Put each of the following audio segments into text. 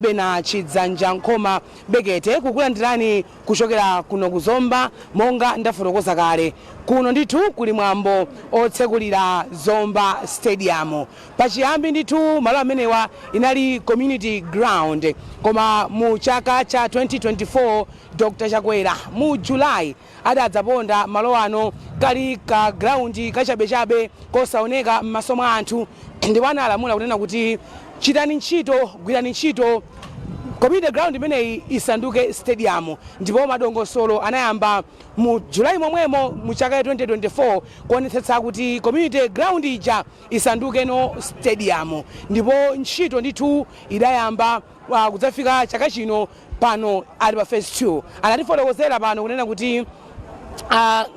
Bena Chidzanja Nkhoma Bekete kukulandirani kuchokera kuno kuzomba. Monga ndafotokoza kale, kuno ndithu kuli mwambo otsekulira Zomba Stadium. Pachiyambi ndithu malo amenewa inali community ground, koma mu chaka cha 2024 Dr Chakwera mu July adadzaponda malo ano kali ka ground kachabechabe kosaoneka m'maso mwa anthu, ndipo analamula kunena kuti chitani ntchito, gwirani ntchito, community ground imeneyi isanduke stadium. Ndipo madongosolo anayamba mu Julayi momwemo mu chaka cha 2024 kuonetsetsa kuti community ground ija isandukeno stadium, ndipo ntchito ndithu idayamba kudzafika chaka chino. Pano ali pa phase 2. Anatifotokozera pano kunena kuti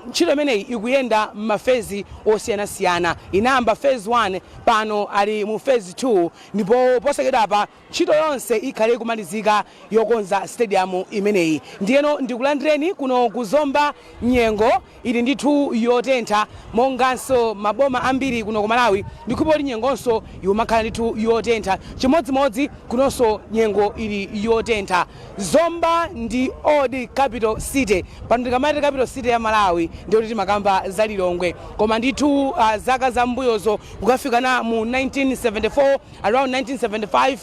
ntchito imeneyi ikuyenda m'ma phase osiyanasiyana. Inayamba phase 1, pano ali mu phase 2, ndipo posachedwapa ntchito yonse ikhale ikumalizika yokonza stadium imeneyi. Ndiyeno ndikulandireni kuno kuzomba. Nyengo ili ndithu yotentha, monganso maboma ambiri kuno ku Malawi. Ndikhupa kuti nyengonso imakhala ndithu yotentha chimodzimodzi, kunonso nyengo ili yotentha. Zomba ndi old capital city. Pano tikamati capital city ya Malawi, ndikuti timakamba za Lilongwe, koma ndithu zaka zambuyozo kukafikana mu 1974, around 1975,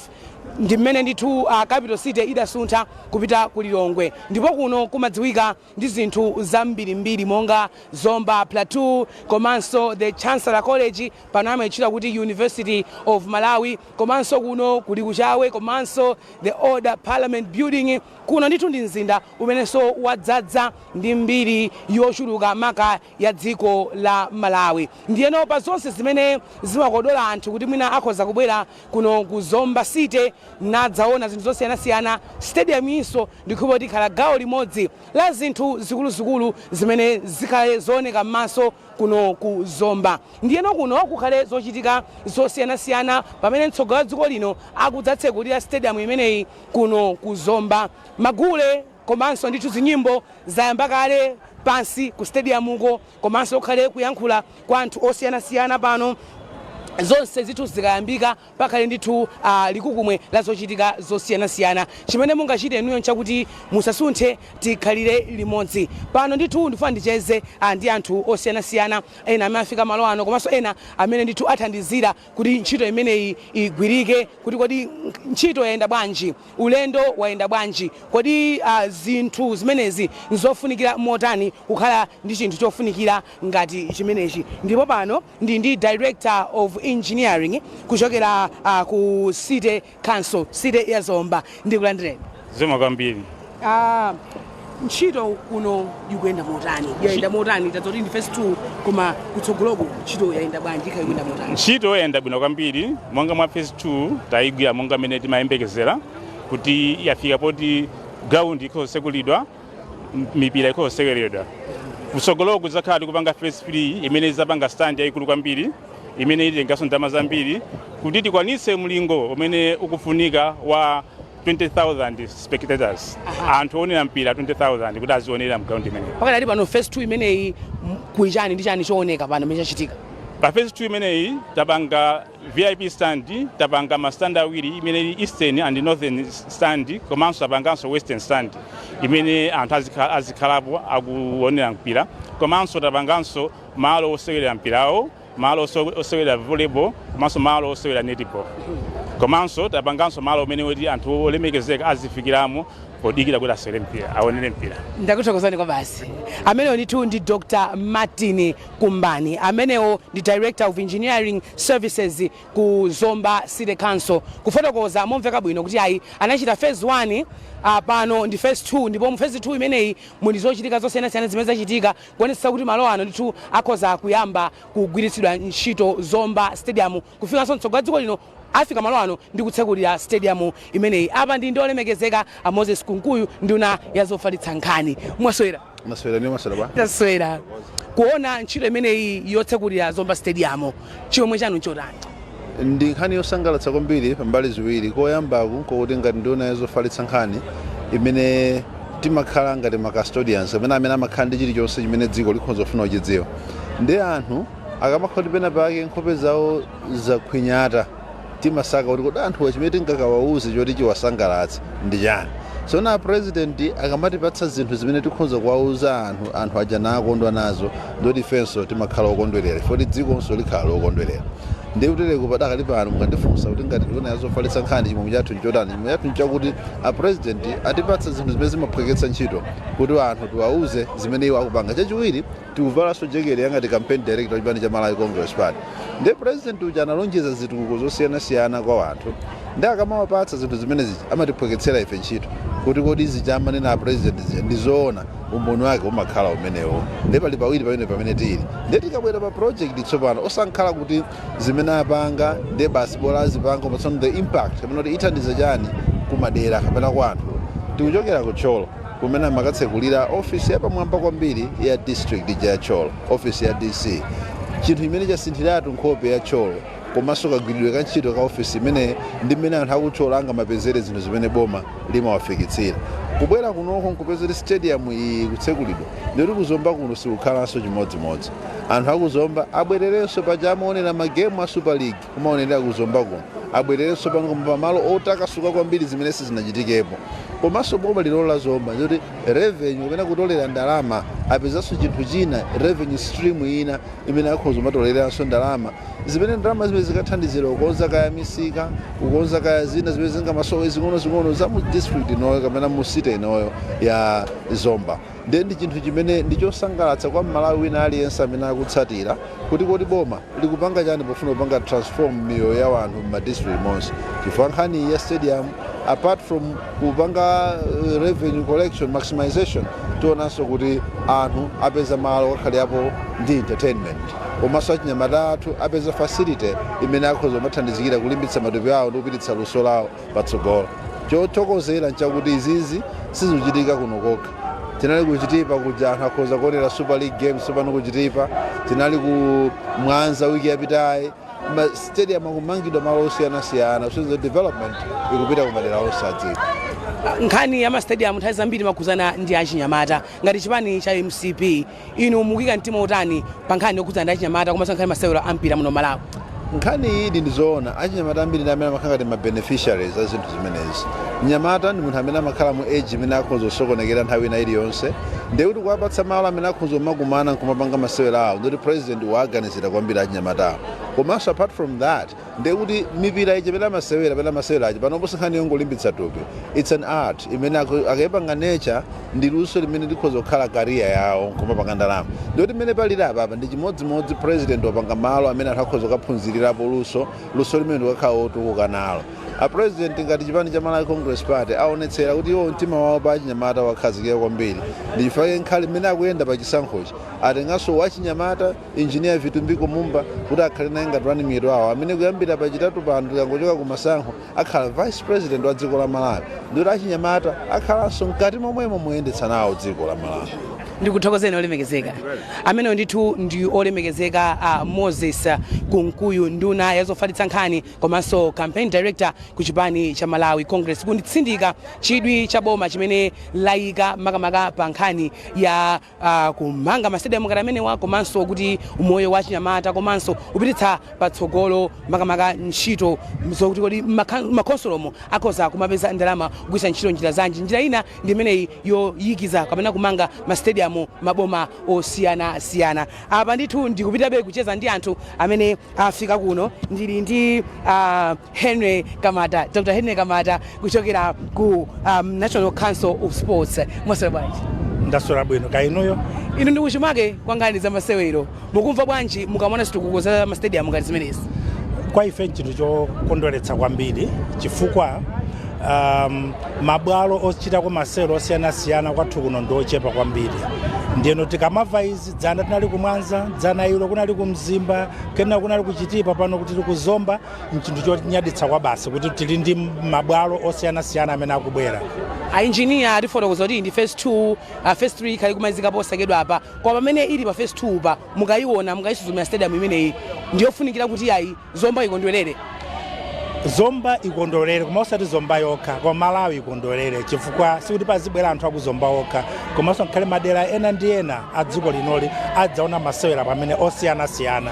ndi mmene ndithu capital city idasuntha kupita ku Lilongwe. Ndipo kuno kumadziwika ndi zinthu zambirimbiri monga Zomba Plateau komanso the Chancellor College, pano amayitchula kuti University of Malawi, komanso kuno kuli Kuchawe komanso the old Parliament Building. Kuno ndithu ndi mzinda umenenso wadzadza ndi mbiri yochuluka maka ya dziko la Malawi. Ndiyeno pa zonse zimene zimakodola anthu kuti mwina akhoza kubwera kuno ku Zomba City nadzaona zinthu zosiyanasiyana, stadium inso ndikhupa kuti ikhala gawo limodzi la zinthu zikuluzikulu zimene zikhale zooneka m'maso kuno ku Zomba. Ndiyeno kuno kukhale zochitika zosiyanasiyana pamene mtsogoleri wa dziko lino akudzatsekulira stadium imeneyi kuno ku Zomba. Magule komanso ndithu zinyimbo zayamba kale pansi ku stadiumuko, komanso kukhale kuyankhula kwa anthu osiyanasiyana pano. Zonse zithu zikayambika, pakhale ndithu likukumwe la zochitika zosiyanasiyana. Chimene mungachite inuyo nchakuti musasunthe, tikhalire limodzi pano. Ndithu ndifuna ndicheze ndi anthu osiyanasiyana, ena amene afika malo ano komanso ena amene ndithu athandizira kuti ntchito imeneyi igwirike, kuti kodi ntchito yayenda bwanji, ulendo wayenda bwanji, kodi zinthu zimenezi nzofunikira motani kukhala ndi chinthu chofunikira ngati chimenechi. Ndipo pano ndi director of engineering kuchokera ku city council, city ya Zomba. Ndikulandireni. Zikomo kwambiri. Ntchito kuno ikuyenda motani, yayenda motani? Tadzoti ndi phase 2, koma kutsogoloku ntchito yayenda bwanji, ikhala ikuyenda motani? Ntchito yayenda bwino kwambiri. Monga mwa phase 2, tayigwira monga mmene timayembekezera kuti yafika poti ground ikhosekulidwa, mipira ikhosekeredwa. Kutsogoloku kudzakhala tikupanga phase 3 imene izapanga stand yayikulu kwambiri imene itenganso ndalama zambiri kuti tikwanitse mlingo umene ukufunika wa 20,000 spectators, anthu oonera mpira 20,000 kuti azionera mground imeneyi. Pakadali pano phase 2 imeneyi kuli chani ndi chani chooneka pano imene chachitika? Pa phase 2 imeneyi tapanga VIP stand, tapanga ma stand awiri imene ili eastern and northern stand, komanso tapanganso western stand imene anthu azikhalapo akuonera mpira, komanso tapanganso malo osewera mpirawo, malo osewera volleyball, komanso malo osewera netball, komanso tapanganso malo amene kuti anthu olemekezeka azifikiramo podikira kuti asewere mpira, aonere mpira. Ndakuthokozani kwa basi. Amenewo ndithu ndi Dr Martin Kumbani, amenewo ndi director of engineering services ku Zomba City Council, kufotokoza momveka bwino kuti ayi, anachita phase 1, pano ndi phase 2, ndipo mu phase 2 imeneyi muli zochitika zosiyanasiyana zimene zachitika kuonetsetsa kuti malo ano ndithu akhoza kuyamba kugwiritsidwa ntchito, Zomba Stadium, kufikanso mtsogoleri wa dziko lino afika malo ano ndi kutsekulira stadium imeneyi. Apa ndi olemekezeka a Moses Kunkuyu, nduna ya zofalitsa nkhani. Mwaswera? Maswera, ni maswera ba? Taswera. Kuona ntchito imeneyi yotsekulira Zomba Stadium, chomwe chanu nchotani? Ndi nkhani yosangalatsa kwambiri pambali ziwiri. Koyambaku nkokuti ngati nduna yozofalitsa nkhani, imene timakhala ngati ma custodians amene amakhala ndi chilichonse chimene dziko likhoza kufuna kuchidziwa, ndi anthu akamakhala kuti pena pake nkhope zawo zakhwinyata. Timasaka kuti kodi anthuwa chimene tingakawauze choti chiwasangalatse ndi chani. So na president akamatipatsa zinthu zimene tikhoza kuwauza anthu, anthu aja nakondwa nazo, ndoti ifenso timakhala okondwerera, foti dzikonso likhala lokondwerera. Ndiye kutereko padakali pano mukandifunsa kuti ngati nduna yazofalitsa nkhani chimwemwe chathu nchotani, chimwemwe chathu nchakuti a president atipatsa zinthu zimene zimaphweketsa ntchito kuti anthu tiwauze zimene iwo akupanga. Chachiwiri, tikuvalanso jekete yangati campaign director wachipani cha Malawi Congress Party. Ndiye president uja analonjeza zitukuko zosiyanasiyana kwa anthu, ndi akamawapatsa zinthu zimene zija amatiphweketsera ife ntchito kuti kodi zija amanena a president zija ndizoona? Umboni wake umakhala umenewo. Ndiye pali pawiri pamene tili. Ndiye tikabwera pa project tsopano, osankhala kuti zimene apanga ndiye basi bola azipanga, koma tsono the impact kapena kuti ithandiza chani kumadera kapena kwa anthu. Tikuchokera ku Thyolo kumene amakatsekulira ofisi yapamwamba kwambiri ya district ija ya Thyolo, ofisi ya DC, chinthu chimene chasinthiratu nkhope ya Thyolo komanso kagwiridwe ka ntchito ka ofisi imene ndi mmene anthu akuthyolo angamapezere zinthu zimene boma limawafikitsira. Kubwera kunoko nkupezera stadium iyi kutsekulidwa, ndikuti kuzomba kuno sikukhalanso chimodzimodzi. Anthu akuzomba abwererenso paja amaonera magemu a Super League, kumaonera kuzomba kuno, abwererenso pano koma pamalo otakasuka kwambiri zimene sizinachitikepo. Komanso boma lilolo la Zomba ndikuti revenue kapena kutolera ndalama, apezanso chinthu china, revenue stream ina imene akhoza kumatoleranso ndalama, zimene ndalama zimene zikathandizira kukonza kaya misika, kukonza kaya zina zimene zingamasowe zing'ono-zing'ono za mu district inoyo kapena mu city inoyo ya Zomba. Ndiye ndi chinthu chimene ndi chosangalatsa kwa Mmalawi wina aliyense amene akutsatira kuti kodi boma likupanga chani pofuna kupanga transform miyoyo ya anthu mu district monse, chifukwa nkhani ya stadium, apart from kupanga revenue collection maximization, tionanso kuti anthu apeza malo kakhaleapo ndi entertainment, komanso achinyamata athu apeza facility imene akhoza kumathandizikira kulimbitsa matupi awo ndi kupititsa luso lawo patsogolo. Chothokozera nchakuti izizi sizikuchitika kuno kokha. Tinali kuchitipa kuja, anthu akhoza kuonera Super League games tsopano kuchitipa. Tinali ku Mwanza wiki yapitayi. Ma stadium akumangidwa malo osiyanasiyana, so development ikupita kumadera onse a dziko. Nkhani ya mastadium nthawi zambiri makhuzana ndi achinyamata. Ngati chipani cha MCP, inu mukuyika mtima utani pa nkhani yokhudzana ndi achinyamata komanso nkhani masewero a mpira muno Malawi? Nkhani iyi ndizoona, achinyamata ambiri ndi amene amakhala ngati ma beneficiaries a zinthu zimenezi. Mnyamata ndi munthu amene amakhala mu age imene akhoza kusokonekera nthawi ina iliyonse, ndiye kuti kuwapatsa malo amene akhoza kumakumana nkumapanga masewero awo, ndikuti president waganizira kwambiri achinyamatawo. Komanso apart from that, ndiye kuti mipira iji imene amasewera pene amasewera achi panopo nkhani yongolimbitsa thupi, it's an art imene akayipanga nature, ndi luso limene likhoza kukhala career yawo nkumapanga ndalama. Ndikuti mmene palili apapa ndi chimodzimodzi, president wapanga malo amene anthu akhoza kukaphunzirirapo luso, luso limene ndikakhala otukuka nalo. A president ngati chipani cha Malawi Congress Party aonetsera kuti iwo mtima wawo pa achinyamata wakhazikika kwambiri. Ndi chifukwa nkhali mmene akuyenda pa chisankhochi atenganso wachinyamata Engineer Vitumbiko Mumba kuti akhale naye ngati running mate wawo, amene kuyambira pachitatu pano tikangochoka ku masankho akhala vice president wa dziko la Malawi. Ndikuti achinyamata akhalanso mkati momwemo moyendetsa nawo dziko la Malawi. Ndikuthokozeni, olemekezeka. Amenewo ndithu ndi olemekezeka Moses Kunkuyu, nduna yazofalitsa nkhani komanso campaign director ku chipani cha Malawi Congress, kunditsindika chidwi cha boma chimene layika makamaka pa nkhani ya kumanga mastadium ngati amenewa, komanso kuti umoyo wa chinyamata, komanso upititsa patsogolo makamaka ntchito zokuti kodi makhonsolomo akhoza kumapeza ndalama kugwiritsa ntchito njira zanji. Njira ina ndi imeneyi yoyikiza kapena kumanga mastadium maboma osiyanasiyana. Apa ndithu ndikupitabe kucheza ndi anthu amene afika kuno. Ndili ndi Henry Kamata, Dr Henry Kamata, kuchokera ku National Council of Sports. Mwaswera bwanji? Ndaswera bwino, kaya inuyo? Inu ndi kuchimake kwa nkhani za masewero. Mukumva bwanji mukamona zitukuko za mastadium ngati zimenezi? Kwa ife nchinthu chokondweretsa kwambiri, chifukwa mabwalo ochitako masewero osiyanasiyana kwathu kuno ndi ochepa kwambiri. Ndiyeno tikamamva izi, dzana tinali kumwanza, dzana ilo kunali kumzimba, kena kunali kuchitipa, pano kuti tili kuzomba, nchinthu chotinyaditsa kwa basi kuti tili ndi mabwalo osiyanasiyana amene akubwera. Ainjiniya atifotokoza kuti ndi phase 2, phase 3 ikhale kumalizika posachedwa apa. Koma pamene ili pa phase 2 pa, mukayiona, mukayisuzumira stadium imeneyi, ndiyofunikira kuti ayi Zomba ikondwerere? Zomba ikondwerere, koma osati Zomba yokha, koma Malawi ikondwerere, chifukwa sikuti pazibwera anthu akuzomba okha, komanso ngakhale madera ena ndi ena a dziko linoli adzaona masewera pamene osiyanasiyana.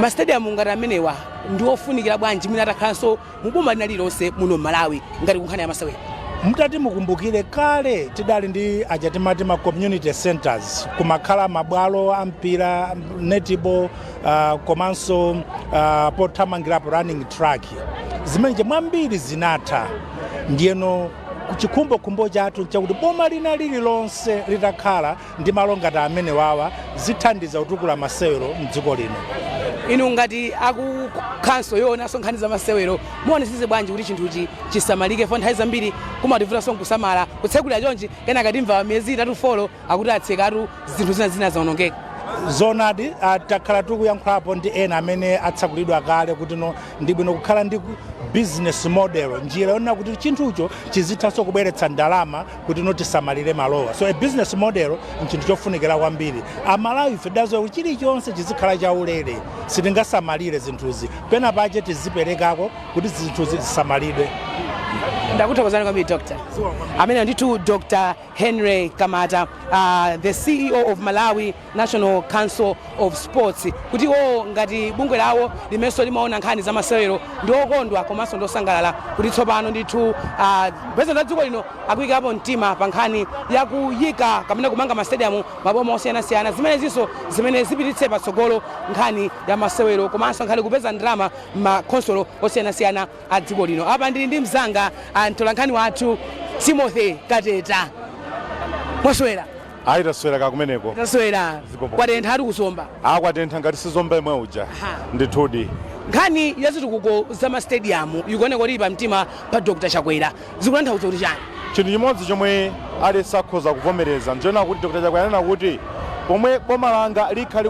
Mastadium ngati amenewa Ndi ofunikira bwanji mwina atakhalanso muboma lina lililonse muno Malawi ngati kunkhani ya masewero? Mutati mukumbukire, kale tidali ndi aja timati ma community centers, kumakhala mabwalo a mpira, netball, komanso pothamangirapo, running track. Zimenezi mwambiri zinatha. Ndiyeno chikhumbokhumbo chathu chakuti boma lina lililonse litakhala ndi malo ngati amene wawa, zithandiza kutukula masewero mdziko lino. Inu ngati aku council yoonanso nkhani za masewero, muonesese bwanji kuti chinthuchi chisamalike? Fo nthawi zambiri kumativutanso nkusamala, kutsekulira chonchi, kenaka timva miyezi 3, 4 akuti atsekatu, zinthu zina zina zaonongeka. Zonadi, takhala tikuyankhulapo ndi ena amene atsakulidwa kale kuti no, ndi bwino kukhala ndi business model, njira yonena kuti chinthucho chizithanso kubweretsa ndalama kuti no, tisamalire malowa. So a business model nchinthu chofunikira kwambiri. Amalawi ife dazowa kuti chilichonse chizikhala chaulere, sitingasamalire zinthuzi. Pena pache tiziperekako kuti zinthuzi zisamalidwe. Ndakuthokozani kwambiri, Doctor. Amene ndithu Dr Henry Kamata, the CEO of Malawi National Council of Sports, kuti iwo ngati bungwe lawo limenso limaona nkhani za masewero ndi okondwa komanso ndiosangalala kuti tsopano ndithu President wa dziko lino akuyikapo mtima pa nkhani yakuyika kapena kumanga mastadium maboma osiyanasiyana, zimenezinso zimene zipititse patsogolo nkhani ya masewero komanso nkhani kupeza ndalama m'makhonsolo osiyanasiyana a dziko lino. Apa ndili ndi mzanga, mtolankhani wathu Timothy Kateta. Mwaswera? Ayi, taswera kakumeneko. Taswera. Zikomo. Kwatentha ati kuZomba. Akwatentha ngati siZomba imwe uja. Ndithudi. Nkhani ya zitukuko za mastadium ikuoneka kuti ili pamtima pa Dr Chakwera. Zikutanthauza kuti chani? Chinthu chimodzi chomwe aliyense akhoza kuvomereza nchiona kuti Dr Chakwera anena kuti pomwe boma langa likhala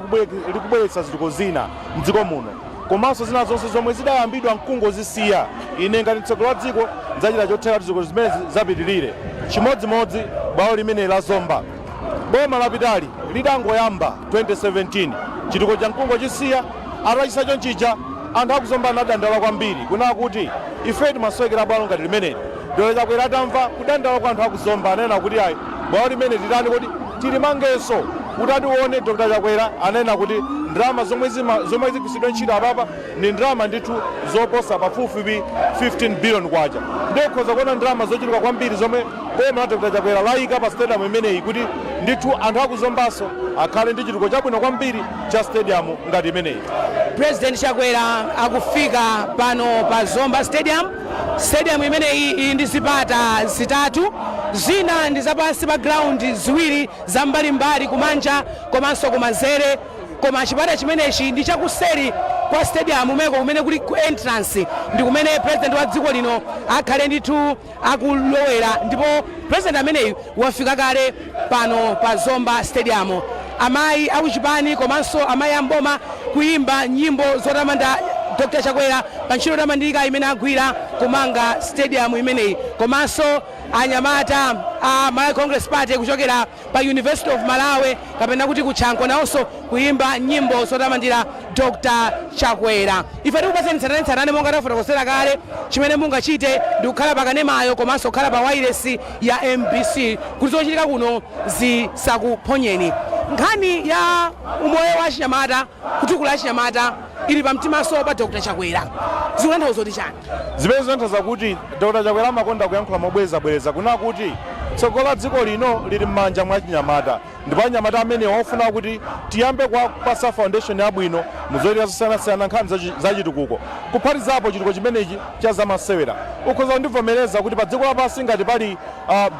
likubweretsa zitukuko zina mdziko muno komanso zina zonse zomwe zidayambidwa mkungozisiya, ine ngati mtsogoleri wa dziko ndzachita chotheka kuti zitukuko zimene zapitirire. Chimodzimodzi bwalo limene la Zomba, boma lapitali lidangoyamba 2017, chitukuko cha mkungochisiya. Atachisa chonchija, anthu akuZomba anadandaula kwambiri kunena kuti ife timasowekera bwalo ngati limeneli. Dr Chakwera atamva kudandaula kwa anthu akuZomba, ananena kuti ayi, bwalo limene titani kuti tilimangenso. Utati uone, Dr Chakwera ananena kuti ndalama zomwe zigwiritsidwe ntchito apapa ndi ndalama ndithu zoposa pafupifupi 15 billion kwacha. Ndiye ukhoza kuona ndalama zochuluka kwambiri zomwe boma la Dr Chakwera layika pa stadium imeneyi kuti ndithu anthu akuZombaso akhale ndi chitukuko chabwino kwambiri cha stadium ngati imeneyi. President Chakwera akufika pano pa Zomba Stadium. Stadium imeneyi ili ndi zipata zitatu, zina ndi zapansi pa ground, ziwiri zam'mbalimbali kumanja komanso kumanzere, koma chipata chimenechi ndi chakuseri kwa stadium umeko kumene kuli ku entrance, ndi kumene president wa dziko lino akhale ndithu akulowera. Ndipo president ameneyu wafika kale pano pa Zomba Stadium. Amayi akuchipani komanso amayi amboma kuyimba nyimbo zotamanda Dr Chakwera pa ntchito yotamandika imene agwira kumanga stadium imeneyi, komanso anyamata a Malawi Congress Party kuchokera pa University of Malawi kapena kuti kuChanko nawonso kuyimba nyimbo zotamandira Dr Chakwera. Ife tikupatsani tsatanetsatane monga tafotokozera kale. Chimene mungachite ndi kukhala pakanemayo komanso kukhala pa wailesi ya MBC kuti zochitika kuno zisakuphonyeni. Nkhani ya umoyo wa chinyamata, kutukula chinyamata, ili pamtimaso pa Dr Chakwera. Zikutanthauza kuti chani? Zimene zitanthauza kuti Dr Chakwera amakonda kuyankhula mobwerezabwereza kunena kuti tsogolo la dziko lino lili m'manja mwa chinyamata, ndipo anyamata amenewa ofuna kuti tiyambe kuwapasa foundation yabwino muzochitika zosiyanasiyana, nkhani zachitukuko, kuphatizapo chitukuko chimenechi cha zamasewera. Ukhoza kundivomereza kuti pa dziko lapansi ngati pali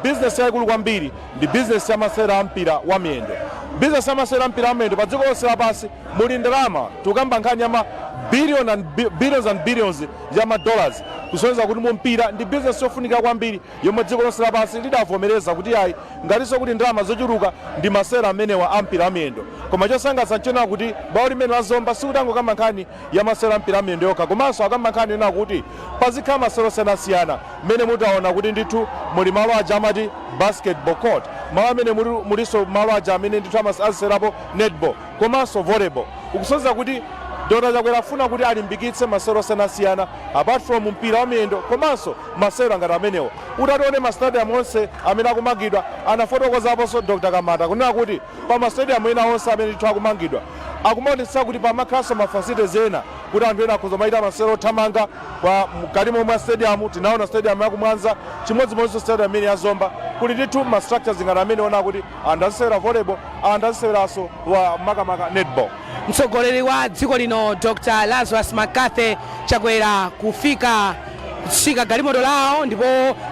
business yayikulu kwambiri ndi business ya masewera a mpira wa miyendo. Business ya masewera a mpira wa miyendo pa dziko lonse lapansi muli ndalama, tikukamba nkhani ya ma billion and billions and billions ya ma dollars, kusonyeza kuti mu mpira ndi business yofunika kwambiri yomwe dziko lonse lapansi lidavomereza kuti ayi, ngatinso kuti ndalama zochuluka ndi masewera amenewa a mpira wa miyendo. Koma chosangalatsa nchonena kuti bwalo limene la Zomba sikuti angokamba nkhani ya masewera a mpira wa miyendo yokha, komanso akamba nkhani yonena kuti pazikhala masewera osiyanasiyana, mmene mutaona kuti ndithu muli malo aja amati basketball court, malo amene mulinso malo aja amene ndithu azisewerapo netball komanso volleyball, ukusonyeza kuti Dr Chakwera afuna kuti alimbikitse masewero osiyanasiyana apart from mpira wa miyendo komanso masewero ngati amenewo. Utatione ma stadium onse amene akumangidwa, anafotokozaponso Dr Kamata kunena kuti pa ma stadium ena onse amene ndithu akumangidwa akumaonetsa kuti pamakhalanso ma facilities ena. Kuti anthu ena akhoza maita masewero othamanga kwa mkati momwe stadium. Tinaona stadium yakumwanza, chimodzimodzinso stadium imene ya Zomba. Kuli ndithu ma structures ngati amene ona kuti anthu azisewera volleyball, anthu aziseweranso wa makamaka netball. Mtsogoleri wa dziko lino Dr Lazarus McCarthy Chakwera kufika kutsika galimoto lawo, ndipo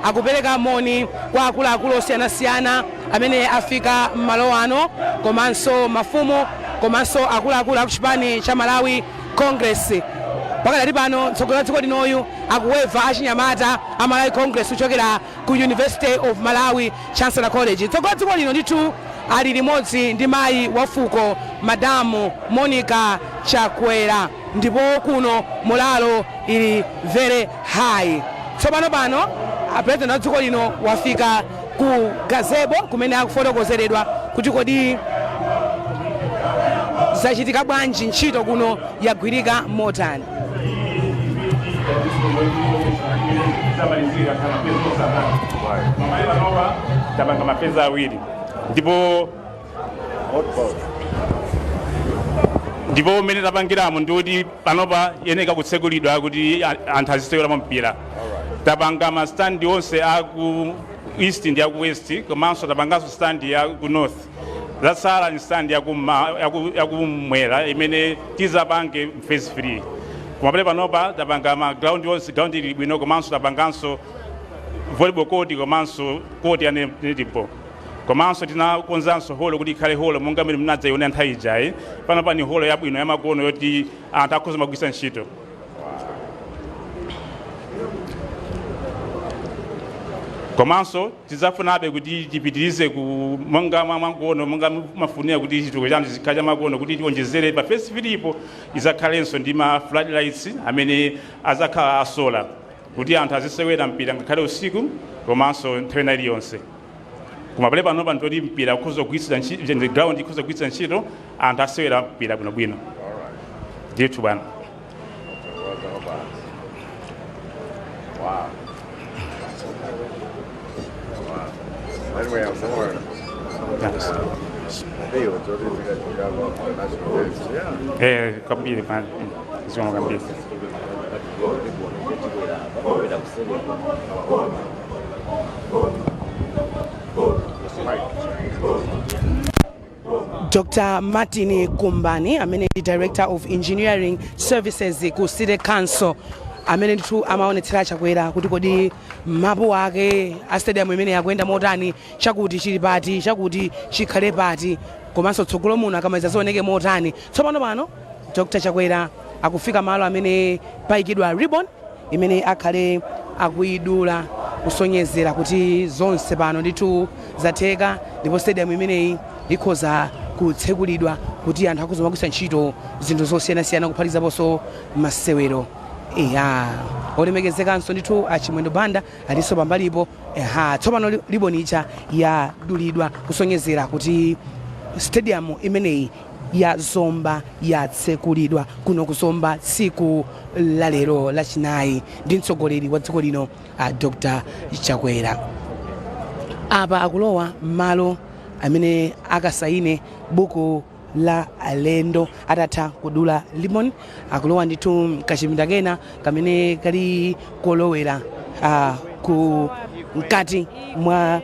akupereka moni kwa akuluakulu osiyanasiyana amene afika m'malo ano, komanso mafumu, komanso akuluakulu akuchipani cha Malawi Congress. Pakadali pano mtsogoleri wa dziko linoyu akuweva achinyamata a Malawi Congress kuchokera ku University of Malawi Chancellor College. Mtsogoleri wa dziko lino ndithu ali limodzi ndi mayi wa fuko, Madamu Monica Chakwera, ndipo kuno morale ili very high. Tsopano pano president wa dziko lino wafika ku gazebo kumene akufotokozeredwa kuti kodi zachitika bwanji, ntchito kuno yagwirika motani. Zamalizika panopa, tapanga ma phase awiri, ndipo mmene tapangiramo ndikuti panopa yeneka kutsekulidwa kuti anthu aziseweramo mpira. Tapanga ma stand onse aku east ndi aku west, komanso tapanganso stand ya ku north. Zatsala ni stand yakumwera imene tizapange phase 3. Koma pale panopa tapanga ma ground onse, ground ili bwino, komanso tapanganso volleyball court, komanso court ya netball, komanso tinakonzanso holo kuti ikhale holo monga mmene mnadzayiona nthawi ijayi. Pano pani holo yabwino yamakono yoti anthu akhoza magwisa ntchito. Komanso tidzafunabe kuti tipitirize ku monga mwa makono, monga mafunira kuti chitukuko chanu chikhale chamakono, kuti tionjezere pa phase 3 po izakhalenso ndi ma floodlights amene azakhala a solar, kuti anthu azisewera mpira ngakhale usiku komanso nthawi ina iliyonse. Koma pale panopa ndoti mpira ukhoza kugwiritsidwa ntchito, ground ikhoza kugwiritsidwa ntchito, anthu asewera mpira bwinobwino ndithu, bwana. Wow. Then we have more fields. What do you think I got for national games? Yeah. Kwambiri bwana, zikomo kwambiri. Dr Martin Kumbani, amene ndi Director of Engineering Services ku City Council, amene ndithu amaonetsera Chakwera kuti kodi mapu ake a stadium imene yakuyenda motani, chakuti chili pati, chakuti chikhale pati, komanso tsogolo muno akamaliza zioneke motani. Tsopano pano Dr Chakwera akufika malo amene payikidwa ribbon imene akhale akuyidula kusonyezera kuti zonse pano ndithu zatheka, ndipo stadium imeneyi ikhoza kutsekulidwa kuti anthu akhoza kumagwiritsa ntchito zinthu zosiyanasiyana, kuphatikizaponso masewero. Iya, olemekezekanso ndithu Achimwendo Banda alinso pambalipo. Eha, tsopano ribbon ija yadulidwa kusonyezera kuti stadium imeneyi ya Zomba yatsekulidwa kuno kuzomba tsiku la lero Lachinayi ndi mtsogoleri wa dziko lino a Dr Chakwera. Apa akulowa m'malo amene akasaine buku la alendo atatha kudula ribbon. Akulowa ndithu kachipinda kena kamene kali kolowera ku mkati mwa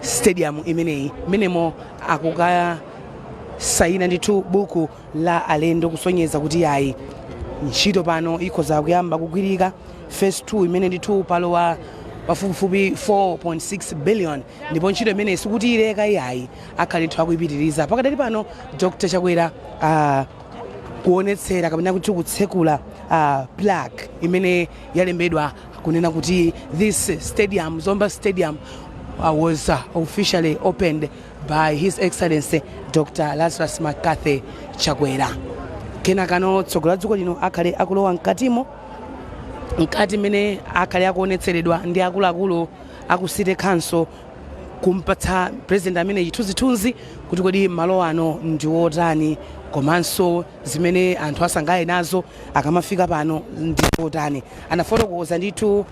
stadium imeneyi. Menemo akukasaina ndithu buku la alendo kusonyeza kuti ayi, ntchito pano ikhoza kuyamba kugwirika, phase 2 imene ndithu palowa pafupifupi 4.6 billion, ndipo ntchito imeneyi sikuti ileka iyayi, akhale ndithu akuyipitiriza. Pakadali pano Dr Chakwera kuonetsera kapena kuti kutsekula plaque imene yalembedwa kunena kuti this stadium, Zomba Stadium, was officially opened by His Excellency Dr Lazarus McCarthy Chakwera. Kenakano tsogolo la dziko lino akhale akulowa mkatimo, mkati mmene akhale akuonetseredwa ndi akuluakulu aku City Council kumpatsa president amene chithunzithunzi kuti kodi malo ano ndi otani, komanso zimene anthu asangalale nazo akamafika pano ndi otani. Anafotokoza ndithu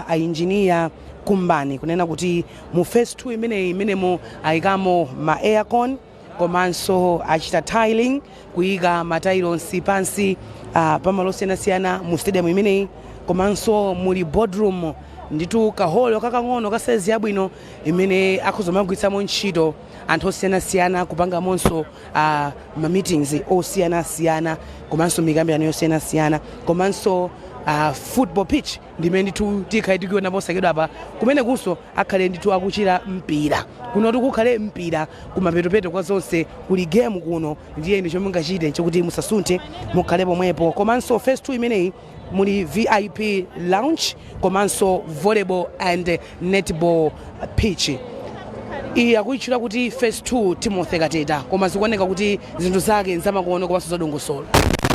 ainjiniya Kumbani kunena kuti mu phase 2 imeneyi, imenemo ayikamo ma aircon, komanso achita tiling, kuyika ma tiles pansi. Pamalo osiyanasiyana mu stadium imeneyi, komanso muli boardroom nditu, kaholo kakang'ono ka size yabwino imene akhoza kumagwiritsamo ntchito anthu osiyanasiyana, kupangamonso ma meetings osiyanasiyana komanso mikambirano yosiyanasiyana, komanso football pitch ndimene ndithu tikhale tikuiona posachedwa apa. Kumene kunso akhale ndithu akuchita mpira kuno, tikukhale mpira kumapetopeto kwa zonse, kuli game kuno. Ndiye ndi chomwe mungachite chokuti musasunthe, mukhale pomwepo. Komanso phase 2 imeneyi muli VIP lounge komanso volleyball and netball pitch. Iyi akuyitchula kuti phase 2 Timothy Kateta, koma zikuoneka kuti zinthu zake nzamakono komanso zadongosolo.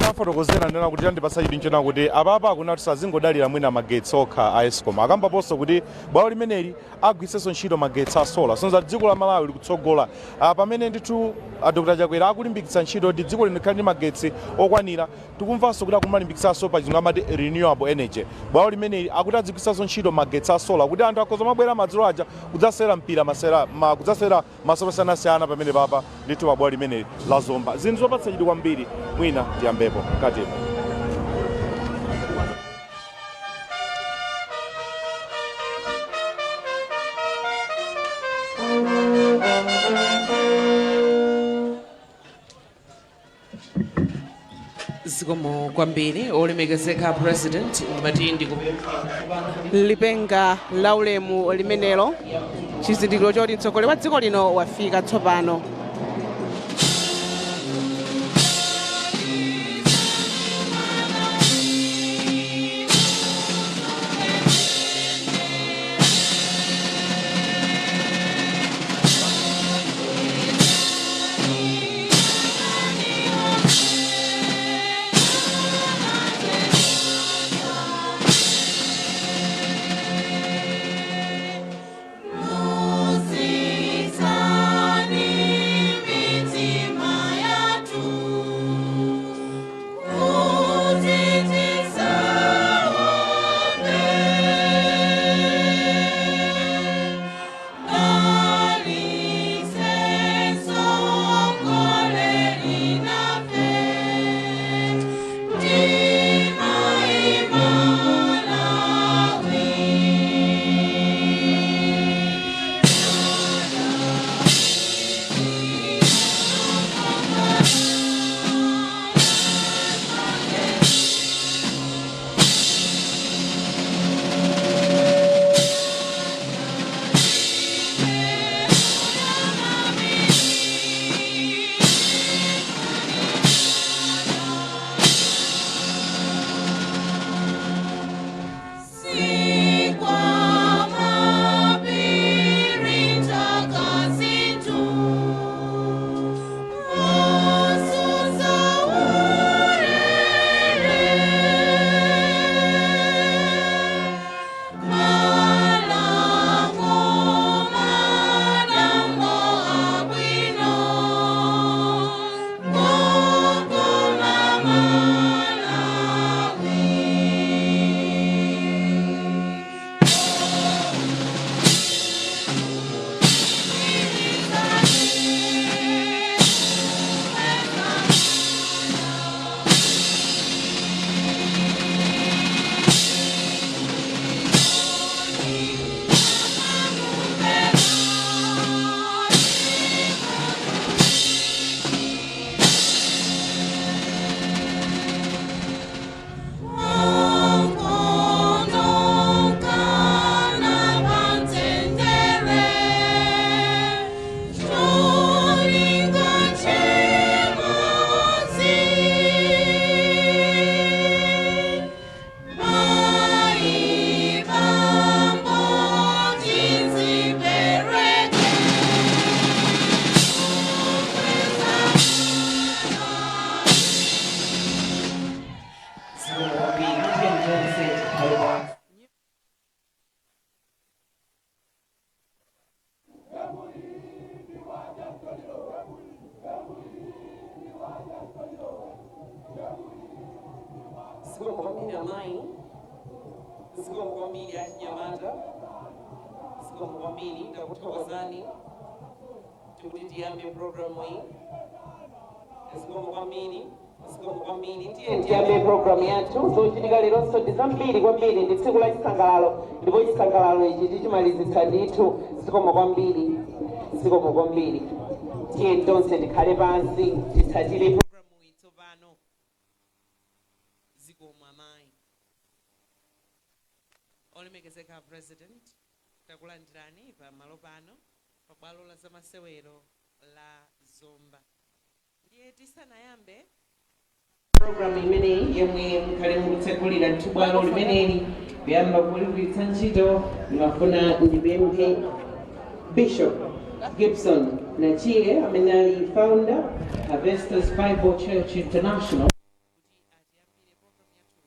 Tafotokozera ndena kuti tandipatsa chidwi nchona kuti apapa akuna kuti sazingodalira mwina magetsi okha a ESCOM. Akambaponso kuti bwalo limeneli agwiritsenso ntchito magetsi a solar, sonza dziko la Malawi likutsogola. Pamene ndithu Dr Chakwera akulimbikitsa ntchito kuti dziko lino likhale ndi magetsi okwanira, tikumvanso kuti akumalimbikitsanso pa chizungu amati renewable energy. Bwalo limeneli akuti adzigwiritsanso ntchito magetsi a solar kuti anthu akhoza mabwera madzulo aja kudzasewera mpira, masera kudzasewera masewero osiyanasiyana pamene papa ndithu pa bwalo limeneli la Zomba. Zinthu zopatsa chidwi kwambiri. Mwina tiyambepo katimo. Zikomo kwambiri, olemekezeka President. Ndimati ndikupempha Lipenga la ulemu limenelo, chizindikiro choti mtsogoleri wa dziko lino wafika tsopano. Zikomo kwambiri amayi, zikomo kwambiri achinyamata, zikomo kwambiri, ndakuthokozani. Tikuti tiyambe programu iyi. Zikomo kwambiri. Zikomo kwambiri. Tiye tiyambe programu yathu. Zochitika leronso ndi zambiri kwambiri. Ndi tsiku la chisangalalo, ndipo chisangalalo ichi tichimalizitsa ndithu. Zikomo kwambiri, zikomo kwambiri. Tiye tonse tikhale pansi, titsatire programu iyi tsopano. Zikomo amayi. Olemekezeka President, takulandirani pa malo pano, pa bwalo la zamasewero la Zomba. Ndiye tisanayambe programu imeneyi yomwe mukhale mukutsekulira ndithu bwalo limeneli, kuyamba kuligwiritsa ntchito, ndimafuna ndipemphe Bishop Gibson Nachie, amene ali founder, Harvesters Bible Church International, kuti atiyambire programu yathu.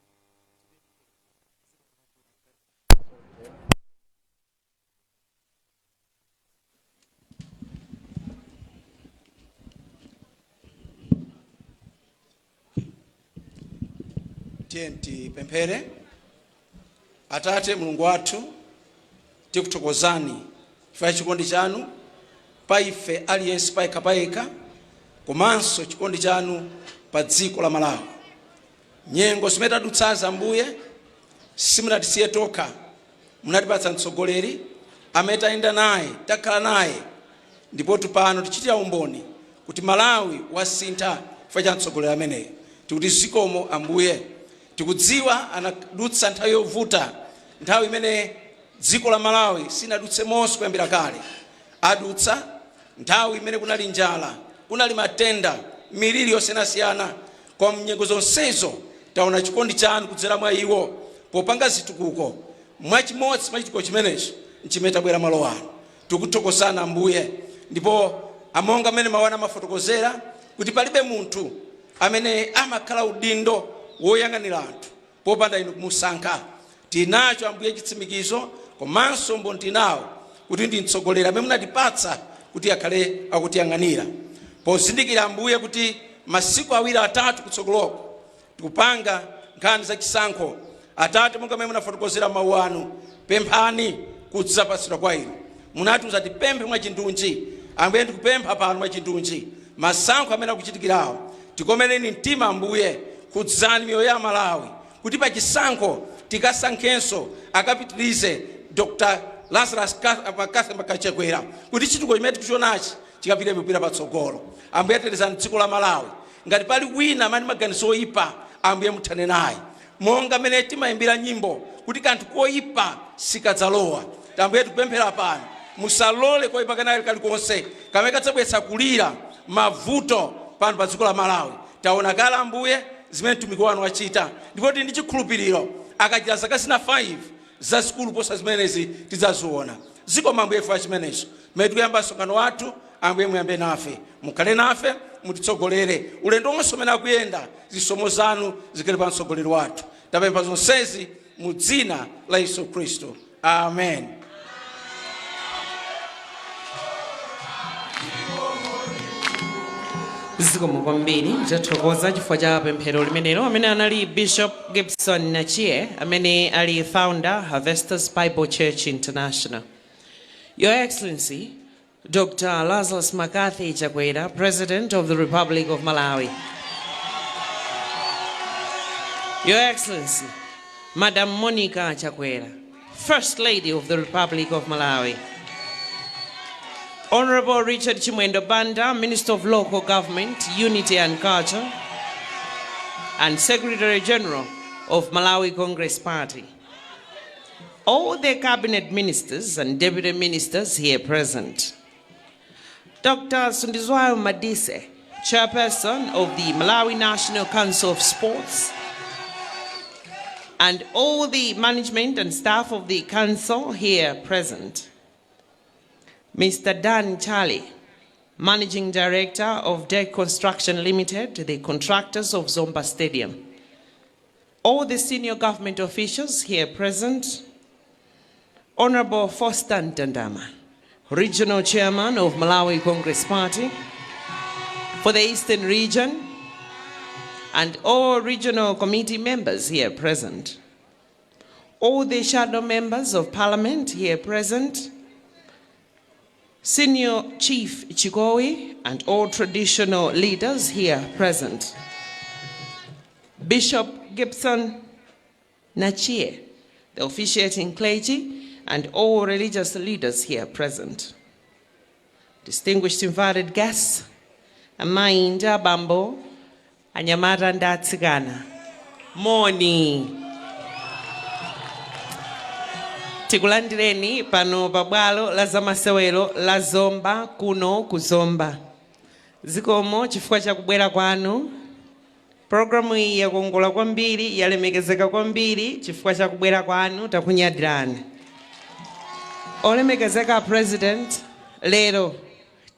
Tiye tipemphere. Atate Mulungu wathu, tikuthokozani chifukwa cha chikondi chanu pa ife aliyense payekha payekha, komanso chikondi chanu pa dziko la Malawi. Nyengo zimene tadutsazi, Ambuye, simunatisiye tokha. Munatipatsa mtsogoleri amene tayenda naye, takhala naye, ndipo pano tichitira umboni kuti Malawi wasintha chifukwa cha mtsogoleri ameneyo. Tikuti zikomo, Ambuye. Tikudziwa anadutsa nthawi yovuta, nthawi imene dziko la Malawi sinadutse monse kuyambira kale. Adutsa nthawi imene kunali njala, kunali matenda, miliri yosiyanasiyana. Koma mnyengo zonsezo taona chikondi chanu kudzera mwa iwo popanga zitukuko. Mwachimodzi mwa chitukuko chimenechi nchimene tabwera malo ano. Tikuthokozani, Ambuye. Ndipo amonga amene mawana amafotokozera kuti palibe munthu amene amakhala udindo woyang'anira anthu popanda inu kumusankha, tinacho, Ambuye, chitsimikizo komanso umboni tinawo kuti ndi mtsogoleri amene munatipatsa kuti akhale akutiyang'anira, pozindikira, Ambuye, kuti masiku 2 3 kutsogoloko tikupanga nkhani zachisankho. Atate, monga mmene munafotokozera mawu anu, "Pemphani, kudzapatsidwa kwa inu," munatiuza tipemphe mwachindunji. Ambuye, ndikupempha pano mwachindunji, masankho amene akuchitikirawo, tikomereni mtima, Ambuye. Kudzani miyoyo ya Malawi kuti pachisankho tikasankhenso akapitirize Dr Lazarus McCarthy Chakwera, kuti chitukuko chimene tikuchionachi chikapite kupita patsogolo. Ambuye, tetezani dziko la Malawi. Ngati pali wina amene maganizo oyipa, Ambuye, muthane naye, monga mmene timayimbira nyimbo kuti kanthu koyipa sikadzalowa. Ambuye, tikupemphera pano, musalole koyipa kanali kalikonse kamene kadzabweretsa kulira, mavuto pano pa dziko la Malawi. Taona kale, Ambuye, zimene mtumiki wanu wachita, ndipo tili ndi chikhulupiriro akachita zaka zina 5 zazikulu posa zimenezi tidzaziona. Zikomo, Ambuye, chifukwa chimenecho. Mmene tikuyamba msonkhano wathu, Ambuye, muyambe nafe, mukhale nafe, mutitsogolere ulendo wonse umene akuyenda. Zisomo zanu zikhale pa mtsogoleri wathu. Tapempha zonsezi mu dzina la Yesu Khristu, amen. Zikomo kwambiri. Tathokoza chifukwa cha pemphero limenelo. Amene anali Bishop Gibson Nachie, amene ali founder, Harvesters Bible Church International. Your Excellency Dr Lazarus McCarthy Chakwera, President of the Republic of Malawi, Your Excellency Madam Monica Chakwera, First Lady of the Republic of Malawi, Honorable Richard Chimwendo Banda, Minister of Local Government, Unity and Culture, and Secretary General of Malawi Congress Party, all the cabinet ministers and deputy ministers here present, Dr. Sundizwayo Madise, Chairperson of the Malawi National Council of Sports, and all the management and staff of the council here present, Mr. Dan Charlie, Managing Director of Deck Construction Limited, the contractors of Zomba Stadium, all the senior government officials here present, Honorable Foster Ntandama, Regional Chairman of Malawi Congress Party for the Eastern Region, and all regional committee members here present, all the shadow members of parliament here present, Senior Chief Chikowi and all traditional leaders here present, Bishop Gibson Nachie, the officiating clergy, and all religious leaders here present. Distinguished invited guests, amayi ndi abambo, anyamata ndi atsikana, moni. Tikulandireni pano pa bwalo la zamasewero la Zomba, kuno ku Zomba. Zikomo chifukwa cha kubwera kwanu. Programu iyi yakongola kwambiri, yalemekezeka kwambiri chifukwa cha kubwera kwanu. Takunyadirani. Olemekezeka President, lero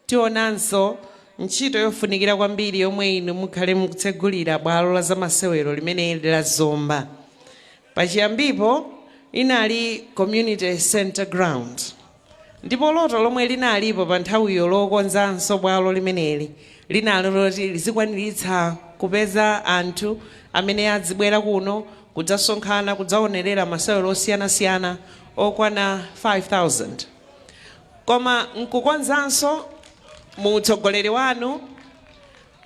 tionanso ntchito yofunikira kwambiri yomwe inu mukhale mukutsegulira bwalo la zamasewero limene la Zomba. Pachiyambipo inali community center ground, ndipo loto lomwe linalipo pa nthawiyo lokonzanso bwalo limeneli linali loti lizikwaniritsa kupeza anthu amene adzibwera kuno kudzasonkhana, kudzaonerera masewero osiyanasiyana okwana 5000. Koma nkukonzanso, mu utsogoleri wanu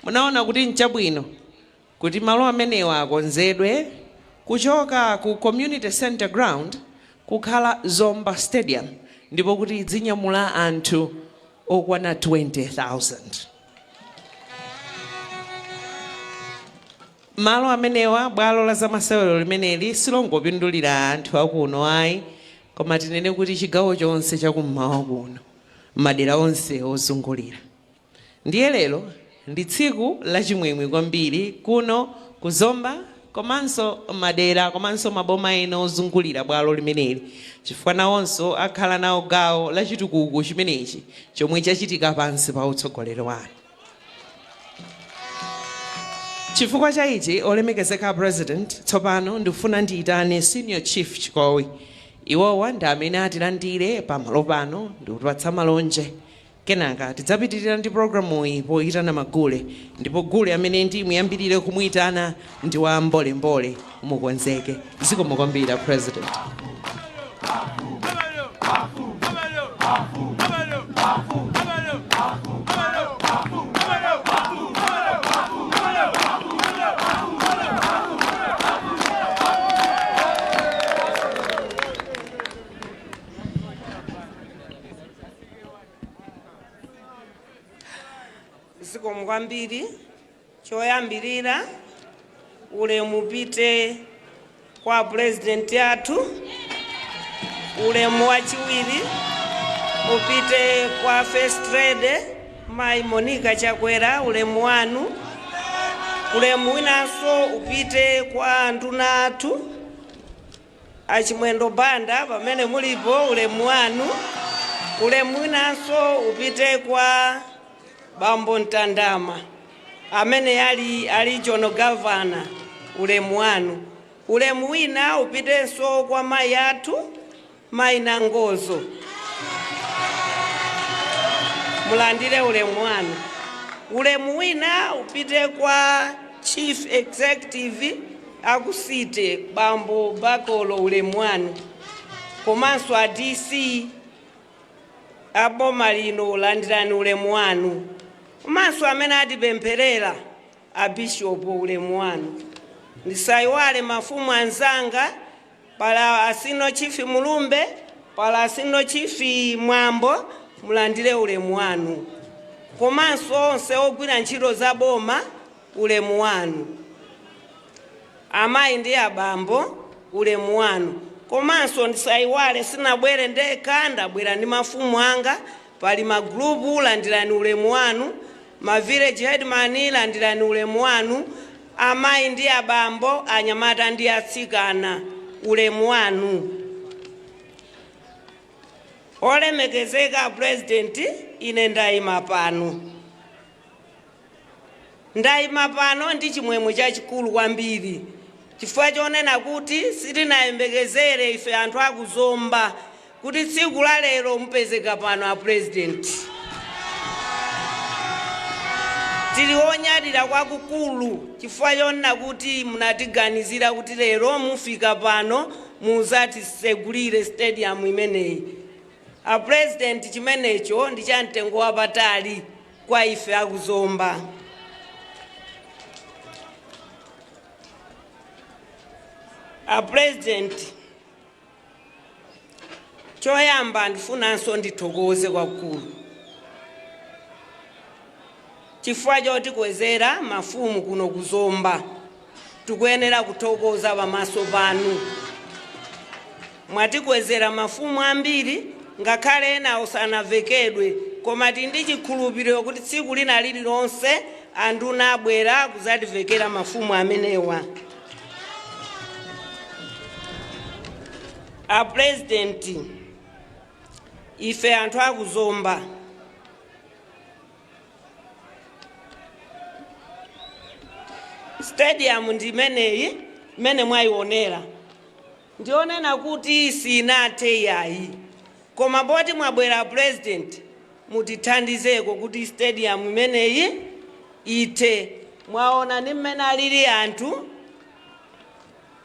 munaona kuti nchabwino kuti malo amenewa akonzedwe kuchoka ku community center ground kukhala Zomba Stadium, ndipo kuti idzinyamula anthu okwana 20,000. Malo amenewa, bwalo la zamasewero limeneli, silongopindulira anthu akuno ayi, koma tinene kuti chigawo chonse chakummawa kuno, madera onse ozungulira. Ndiye lero ndi tsiku lachimwemwe kwambiri kuno kuzomba, komanso madera komanso maboma ena ozungulira bwalo limeneli, chifukwa nawonso akhala nawo gawo la chitukuko chimenechi chomwe chachitika pansi pa utsogoleri wanu. Chifukwa cha ichi, olemekezeka President, tsopano ndikufuna ndiyitane Senior Chief Chikowi. Iwowa ndi amene atilandire pamalo pano ndikutipatsa malonje. Kenaka tidzapitirira ndi programuyi poyitana magule, ndipo gule amene ndimuyambirire kumuyitana ndi wa mbolembole. Mukonzeke. Zikomo kwambiri, President. Zikomo kwambiri. Choyambirira, ulemu upite kwa Purezidenti athu. Ulemu wachiwiri upite kwa First Lady, Mayi Monica Chakwera, ulemu wanu. Ulemu winanso upite kwa nduna athu, Achimwendo Banda, pamene mulipo, ulemu wanu. Ulemu winanso upite kwa Bambo Mtandama amene ali regional governor, ulemu wanu. Ulemu wina upitenso kwa mayi athu, Mayi Nangozo, mulandire ulemu wanu. Ulemu wina upite kwa Chief Executive aku City, Bambo Bakolo, ulemu wanu, komanso a DC aboma lino, landirani ulemu wanu, komanso amene atipempherera, a Bishopu, ulemu wanu. Ndisayiwale mafumu anzanga, pala a Senior Chief Mulumbe, pala a Senior Chief Mwambo, mulandire ulemu wanu, komanso onse ogwira ntchito za boma, ulemu wanu. Amayi ndi abambo, ulemu wanu. Komanso ndisayiwale, sinabwere ndekha, ndabwera ndi mafumu anga. Pali magrupu, landirani ulemu wanu. Ma village headman, landirani ulemu wanu. Amayi ndi abambo, anyamata ndi atsikana, ulemu wanu. Olemekezeka President, ine ndayima pano ndi chimwemwe chachikulu kwambiri, chifukwa chonena kuti sitinayembekezere ife anthu akuzomba kuti tsiku la lero mupezeka pano a President. Tili onyadira kwakukulu chifukwa chonena kuti munatiganizira kuti lero mufika pano, muzatisegulire stadium imeneyi, a President. Chimenecho ndi cha mtengo wapatali kwa ife akuzomba. A President, choyamba ndifunanso ndithokoze kwakukulu chifukwa chotikwezera mafumu kuno kuzomba. Tikuyenera kuthokoza pamaso panu. Mwatikwezera mafumu ambiri, ngakhale ena osanavekedwe, koma tili ndi chikhulupiriro kuti tsiku lina lililonse anduna abwera kudzativekera mafumu amenewa. A President, ife anthu akuzomba stadium ndi imeneyi imene mwayionera. Ndionena kuti sinathe yayi, koma poti mwabwera, President, mutithandizeko kuti stadium imeneyi ithe. Mwaona ndi mmene alili anthu.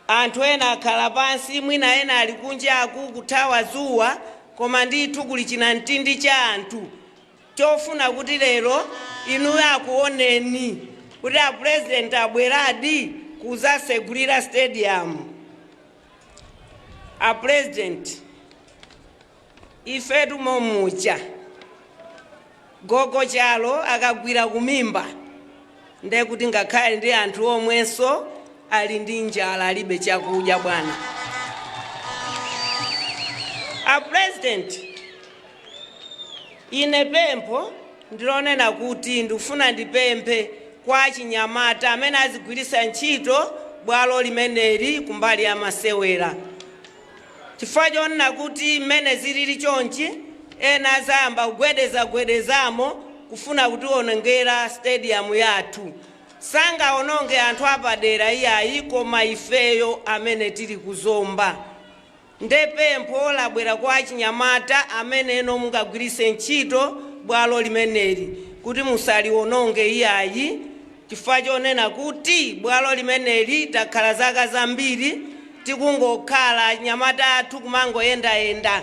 Anthu ena akhala pansi, mwina ena ali kunjaku kuthawa zuwa, koma ndithu kuli chinamtindi cha anthu chofuna kuti lero inuyo akuoneni kuti a President abweradi kuzasegulira stadium. A President, ifetu momucha gogo chalo akagwira kumimba, ndekuti ngakhale ndi anthu omwenso ali ndi njala, alibe chakudya bwana. A President, ine pempho ndilonena kuti ndikufuna ndipemphe kwa chinyamata amene azigwiritsa ntchito bwalo limeneli kumbali ya masewera, chifukwa chonena kuti mmene zilili chonchi, ena azayamba kugwedezagwedezamo kufuna kutiwonongera stadium yathu. Sangaononge anthu apadera iyayi, koma ifeyo amene tili kuzomba. Nde pempho labwera kwa achinyamata amene eno mungagwiritse ntchito bwalo limeneli kuti musaliwononge iyayi, chifukwa chonena kuti bwalo limeneli takhala zaka zambiri tikungokhala, anyamata athu kumangoyendayenda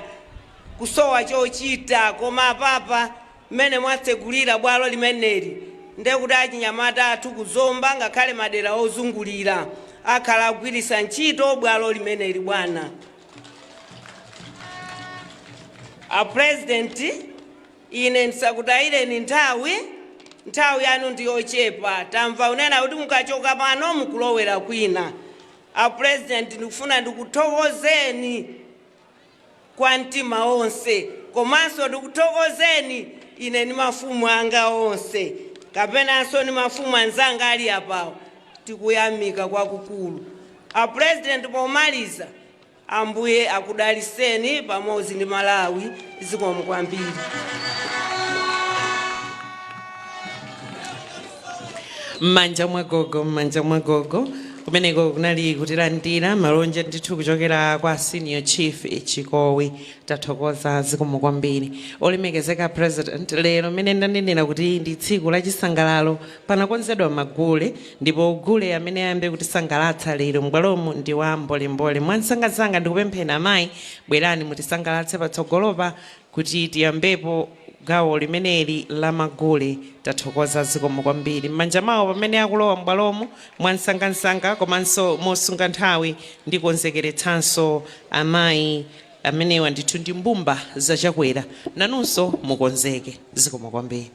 kusowa chochita. Koma apapa mmene mwatsegulira bwalo limeneli, ndekuti achinyamata athu kuzomba ngakhale madera ozungulira akhala agwiritsa ntchito bwalo limeneli bwana. A President, ine ndisakutayireni nthawi, nthawi yanu ndiyochepa. Tamva unena kuti mukachoka pano mukulowera kwina. A President, ndikufuna ndikuthokozeni kwa mtima onse, komanso ndikuthokozeni ine ndi mafumu anga onse kapenanso ndi mafumu anzanga ali apawo. Tikuyamika kwakukulu. A President, pomaliza, Ambuye akudaliseni pamodzi ndi Malawi. Zikomo kwambiri. M'manja mwa gogo, m'manja mwa gogo. Kumeneko kunali kutilandira malonje ndithu kuchokera kwa Senior Chief Chikowi. Tathokoza, zikomo kwambiri. Olemekezeka President, lero mmene ndanenera kuti ndi tsiku lachisangalalo, panakonzedwa magule, ndipo gule amene ayambe kutisangalatsa lero m'bwalomu ndi wa mbolembole. Mwansangasanga ndikupempheni amayi, bwerani mutisangalatse patsogolopa kuti tiyambepo gawo limeneli la magule. Tathokoza, zikomo kwambiri. M'manja mwawo pamene akulowa m'bwalomu mwansangansanga komanso mosunga nthawi, ndikonzekeretsanso amayi amenewa ndithu ndi mbumba zachakwera. Nanunso mukonzeke. Zikomo kwambiri.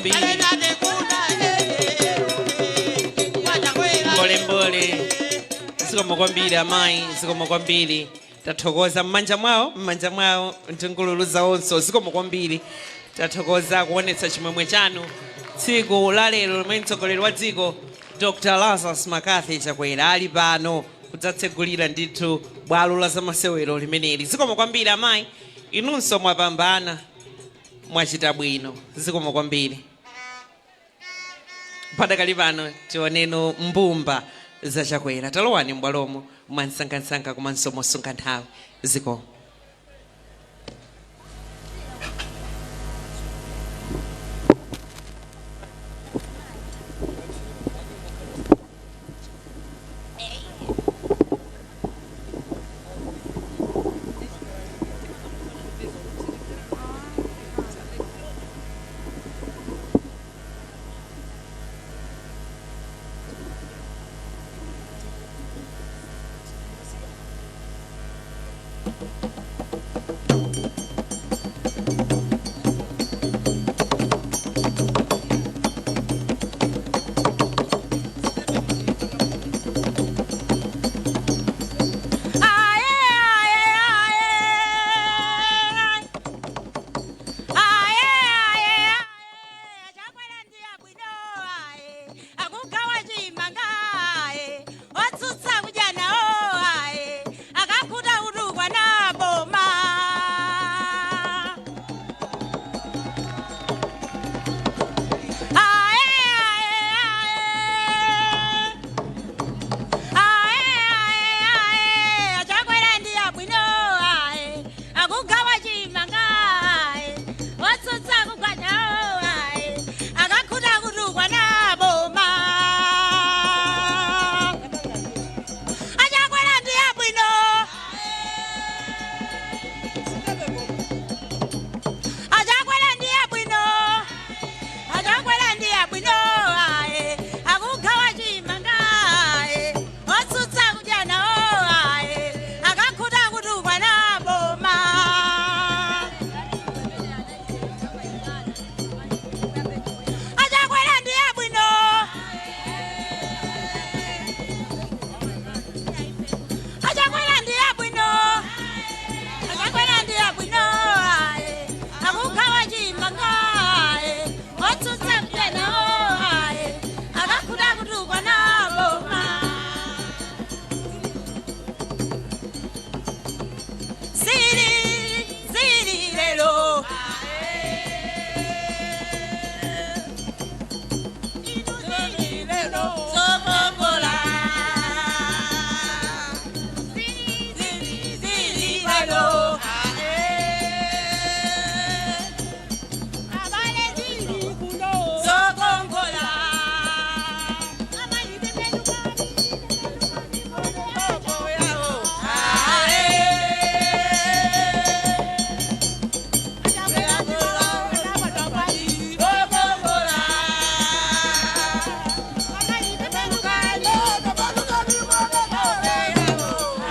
kwambiri. Mbolembole, zikomo kwambiri amayi, zikomo kwambiri, tathokoza. M'manja mwawo, m'manja mwawo, mtingululu zawonso. Zikomo kwambiri, tathokoza kuonetsa chimwemwe chanu tsiku la lero lomwe mtsogoleri wa dziko Dr Lazarus McCarthy Chakwera ali pano kudzatsegulira ndithu bwalo la zamasewero limeneli. Zikomo kwambiri amayi, inunso mwapambana, mwachita bwino, zikomo kwambiri. Padakali pano tioneno mbumba za Chakwera. Talowani m'bwalomo mwansangansanga komanso mosunga nthawi. Zikomo.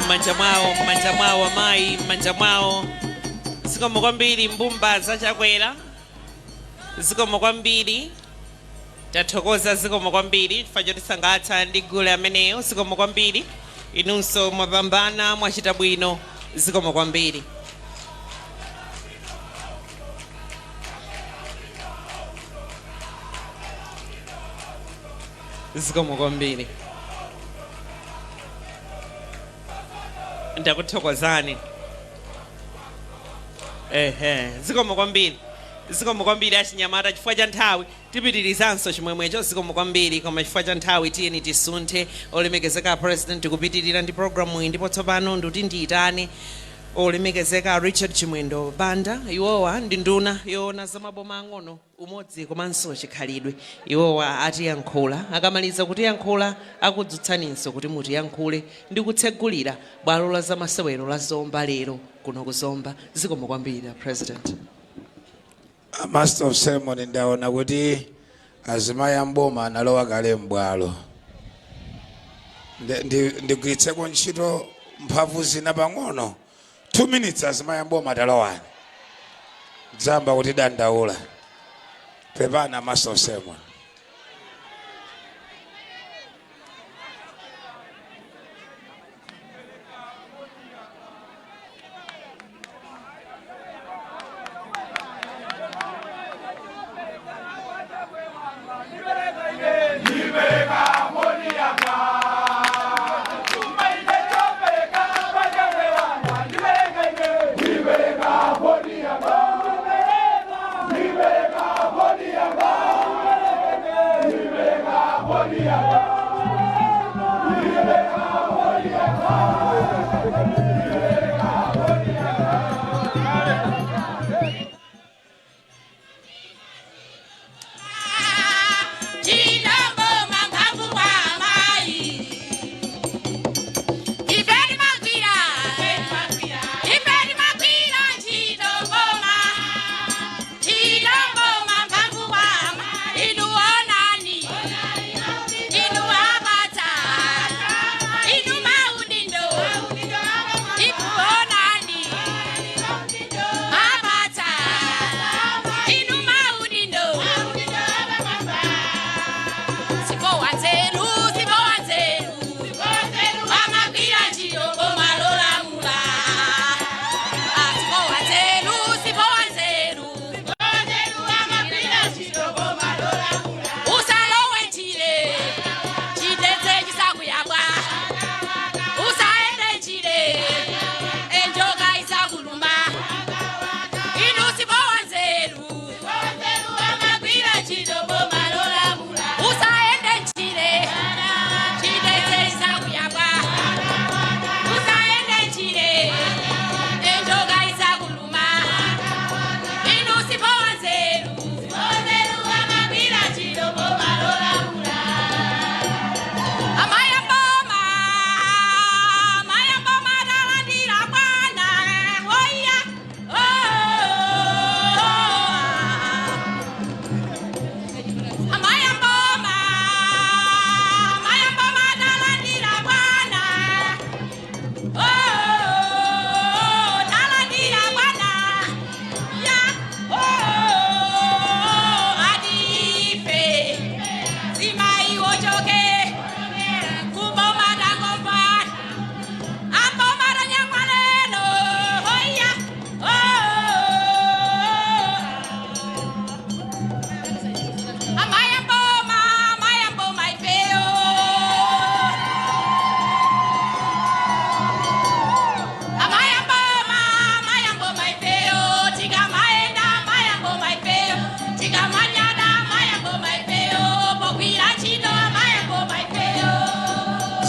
M'manja mwawo, m'manja mwawo amayi, m'manja mwawo. Zikomo kwambiri mbumba za Chakwera, zikomo kwambiri, tathokoza, zikomo kwambiri chifukwa chotisangalatsa ndi gule ameneyo. Zikomo kwambiri, inunso mwapambana, mwachita bwino, zikomo kwambiri. Zikomo kwambiri, ndakuthokozani. Ehe, zikomo kwambiri, zikomo kwambiri achinyamata. Chifukwa cha nthawi tipitirizanso chimwemwecho. Zikomo kwambiri, koma chifukwa cha nthawi tiyeni tisunthe, olemekezeka President, kupitirira ndi programu iyi. Ndipo tsopano ndikuti ndiyitane olemekezeka Richard Chimwendo Banda. Iwowa ndi nduna yoona za maboma ang'ono, umodzi komanso chikhalidwe. Iwowa atiyankhula. Akamaliza kutiyankhula akudzutsaninso kuti mutiyankhule ndi kutsegulira bwalo la zamasewero la Zomba lero kuno kuzomba. Zikomo kwambiri, President. A master of ceremony, ndaona kuti azimayi amboma analowa kale m'bwalo. Ndigwiritseko ntchito mphamvu zina pang'ono, 2 minutes. Azimayi amboma, talowani, dzamba kuti dandaula. Pepani, master of ceremony.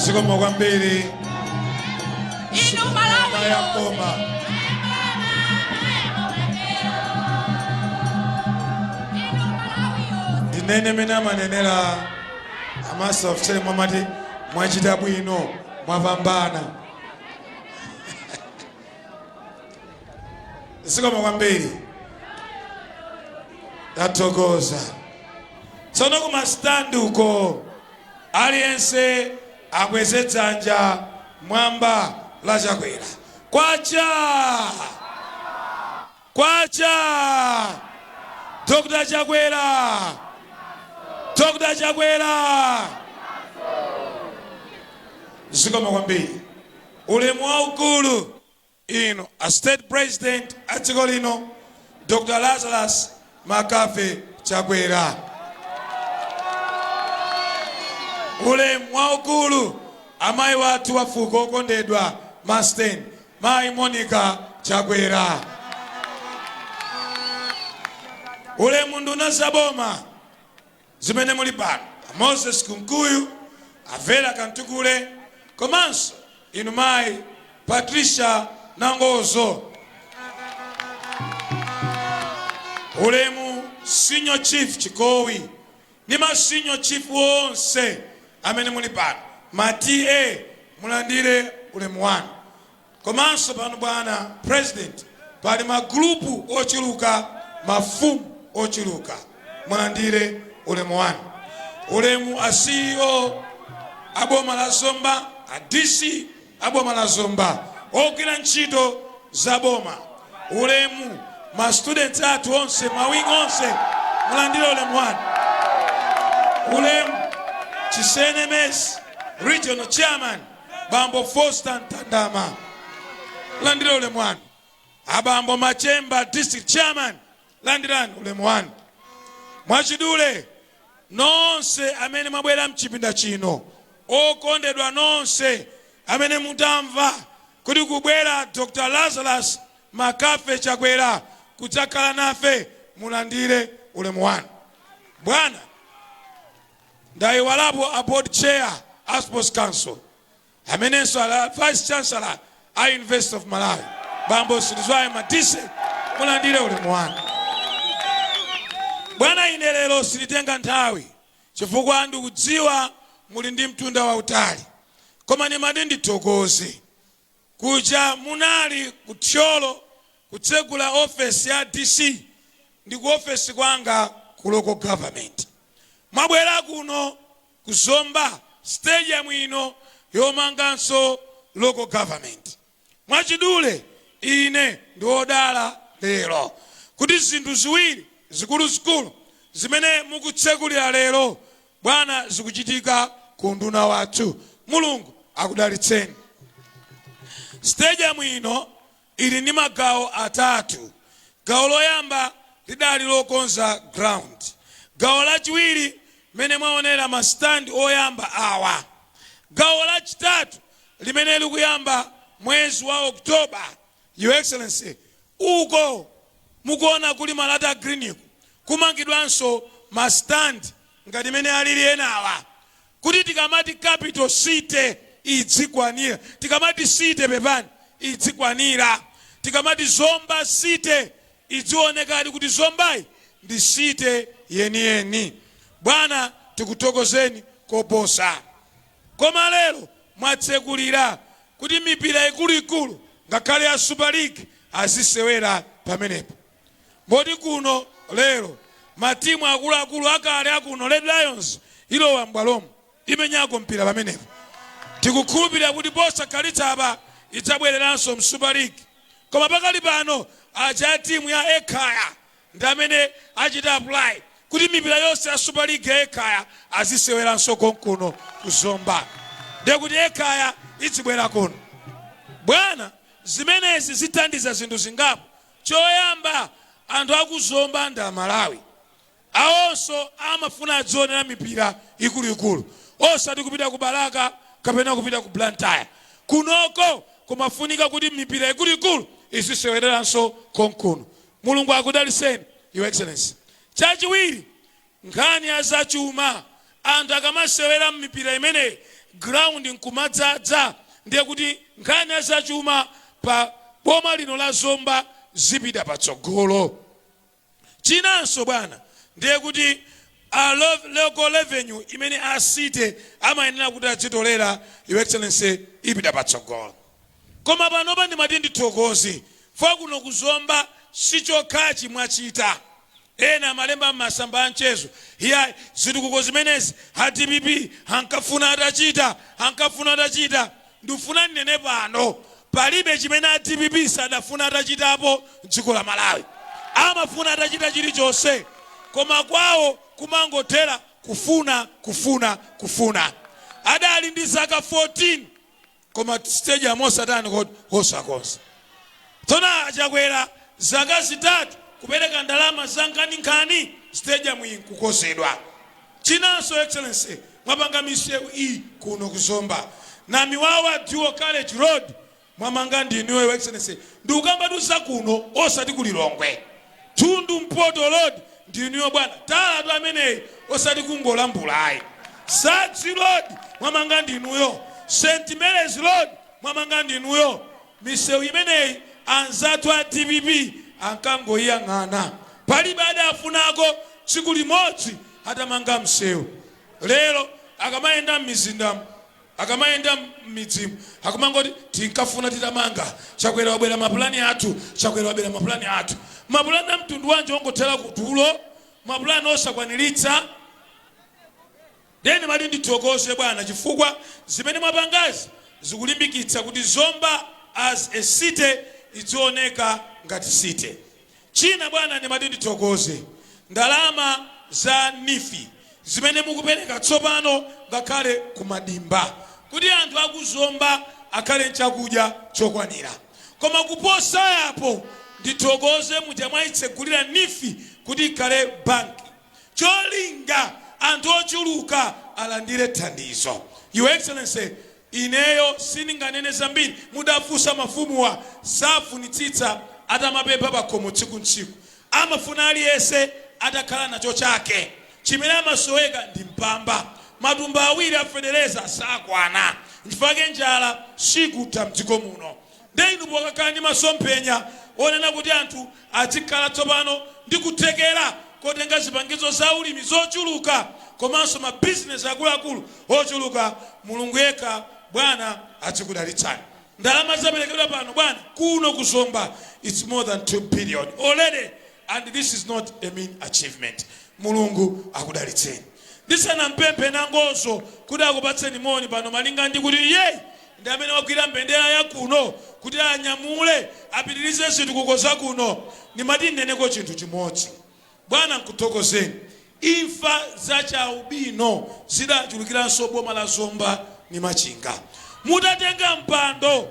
Zikomo kwambiri. Inu Malawi. Mayamboma. Ndinene mene amanenera a master of ceremony, amati mwachita bwino, mwapambana. Zikomo kwambiri, tathokoza. Tsono kuma stand uko, aliyense akweze dzanja mwamba la Chakwera. Kwacha kwacha! Dr Chakwera, Dr Chakwera! Zikomo kwambiri. Ulemu waukulu inu a State President a dziko lino, Dr Lazarus Makafe Chakwera. Ulemu waukulu amayi wathu wa fuko okondedwa, Masten Mayi Monica Chakwera. Ulemu nduna zaboma zimene muli pano, Moses Kunkuyu, Avera Kantukule, komanso inu Mayi Patricia Nangozo. Ulemu Senior Chief Chikowi ndi ma senior chief onse amene muli pano, ma TA, mulandire ulemu wanu. Komanso pano, bwana President, pali magulupu ochuluka, mafumu ochuluka, mulandire ulemu wanu. Ulemu a CEO aboma la Zomba, a DC aboma la Zomba, ogwira ntchito za boma. Ulemu ma students athu onse, ma wing onse. Mulandire ulemu wanu. Ulemu Chisene Mesi Regional Chairman, Bambo Foster Ntandama, landire ulemu wanu. Abambo Machemba, District Chairman, landirani ulemu wanu. Mwachidule, nonse amene mwabwera mchipinda chino, okondedwa nonse amene mutamva kuti kubwera Dr Lazarus Makafe Chakwera kudzakhala nafe, mulandire ulemu wanu. Bwana, ndayiwalapo a board chair a Sports Council, amenenso ala Vice Chancellor a University of Malawi, Bambo Silizwayo Madise, mulandire ulemu wanu. Bwana, ine lero silitenga nthawi chifukwa ndikudziwa muli ndi mtunda wautali, koma ndimati ndithokoze. Kuja munali kuThyolo kutsegula ofesi ya DC ndi ku ofesi kwanga ku local government. Mwabwera kuno kuZomba, stadium ino yomanganso local government. Mwachidule, ine ndi wodala lero kuti zinthu ziwiri zikuluzikulu zimene mukutsekulira lero, bwana, zikuchitika ku nduna wathu. Mulungu akudalitseni. Stadium ino ili ndi magawo atatu. Gawo loyamba lidali lokonza ground. Gawo lachiwiri mene mwaonera ma stand oyamba awa. Gawo lachitatu limene likuyamba mwezi wa Oktoba, Your Excellency, uko mukuona kuli malata green, kumangidwanso ma stand ngati mene alili enawa, kuti tikamati capital city idzikwanira, tikamati city, pepani, idzikwanira, tikamati Zomba City idzionekadi kuti Zombayi ndi city yeniyeni. Bwana, tikuthokozeni koposa. Koma lero mwatsekulira kuti mipira ikuluikulu, ngakhale ya Super League, azisewera pamenepo. Moti kuno lero matimu akuluakulu akale akuno, Red Lions ilowa m'bwalomo, imenyako mpira pamenepo. Tikukhulupirira kuti posakhalitsa apa idzabwereranso m'Super League, koma pakali pano aja timu ya Ekhaya ndi amene achita apply kuti mipira yonse ya Super League ya Ekhaya aziseweranso konkuno kuZomba, ndiye kuti Ekhaya izibwera kuno. Bwana, zimenezi zithandiza zinthu zingapo. Choyamba, anthu akuZomba ndi Amalawi, awonso amafuna adzionera mipira ikuluikulu, osati kupita ku Balaka kapena kupita ku Blantyre. Kunoko kumafunika kuti mipira ikuluikulu izisewereranso konkuno. Mulungu akudaliseni, Your Excellency. Chachiwiri, nkhani ya zachuma. Anthu akamasewera mipira imeneyi, ground nkumadzadza, ndiye kuti nkhani ya zachuma pa boma lino la Zomba zipita patsogolo. Chinanso, bwana, ndiye kuti a local revenue imene a city amayenera kuti adzitolera, Your Excellency, ipita patsogolo. Koma panopa ndimati ndithokoze fa kuno kuZomba sichokhachi mwachita. Ena amalemba m'masamba a mchezo, "Iya, zitukuko zimenezi a DPP ankafuna atachita, ankafuna atachita." Ndifuna ndinene pano, palibe chimene a DPP sadafuna atachitapo mdziko la Malawi. Amafuna atachita chilichonse, koma kwawo kumangothera kufuna, kufuna, kufuna. Adali ndi zaka 14 koma stadium osatani kodi? Osakonza. Tsono aChakwera zaka 3 kupereka ndalama za nkhaninkhani, stadium iyi nkukonzedwa. Chinanso, Excellency, mwapanga misewu iyi kuno kuZomba. Namiwawa Dual Carriage Road mwamanga ndinuyo, Your Excellency. Ndikukambatuza kuno, osati kuLilongwe. Thundu Mpoto Road ndinuyo, bwana, talatu ameneyi, osati kungolambulayi. Sadzi Road mwamanga ndinuyo. St Mary's Road mwamanga ndinuyo. Misewu imeneyi anzathu a DPP ankangoyang'ana, palibe adafunako tsiku limodzi atamanga msewu. Lero akamayenda m'mizindamu, akamayenda m'midzimu, akumangoti, "Tinkafuna titamanga, Chakwera wabwera mapulani athu, Chakwera wabwera mapulani athu." Mapulani a mtundu wanji ongothera kutulo, mapulani osakwaniritsa? Then mati ndithokoze, bwana, chifukwa zimene mwapangazi zikulimbikitsa kuti Zomba as a city idzioneka ngati city. China, bwana, ndimati ndithokoze. Ndalama za NEEF zimene mukupereka tsopano ngakhale kumadimba kuti anthu aku Zomba akhale nchakudya chokwanira. Koma kuposa yapo, ndithokoze muja mwayitsegulira NEEF kuti ikhale banki, cholinga anthu ochuluka alandire thandizo. Your Excellency, ineyo sindinganene zambiri. Mudafunsa mafumuwa, safunitsitsa atamapempha pakhomo tsiku ntsiku. Amafuna aliyense atakhala nacho chake. Chimene amasoweka ndi mpamba. Matumba awiri a fetereza sakwana. Nchifukwa chake njala sikutha mdziko muno. Nde inu pokakhala ndi masomphenya onena kuti anthu adzikhala tsopano ndi kuthekera kotenga zipangizo za ulimi zochuluka komanso ma business akuluakulu ochuluka, Mulungu yekha bwana adzikudalitsani. Ndalama zaperekedwa pano bwana kuno ku Zomba, it's more than 2 billion already, and this is not a mean achievement. Mulungu akudalitseni. Ndisanampemphe Nangozo kuti akupatseni moni pano, malinga ndi kuti iyeyi ndi amene wagwira mbendera ya kuno kuti anyamule apitirize zitukuko za kuno, ndimati ndineneko chinthu chimodzi. Bwana, nkuthokozeni. Imfa za chialubino zidachulukiranso boma la Zomba ndi Machinga. Mutatenga mpando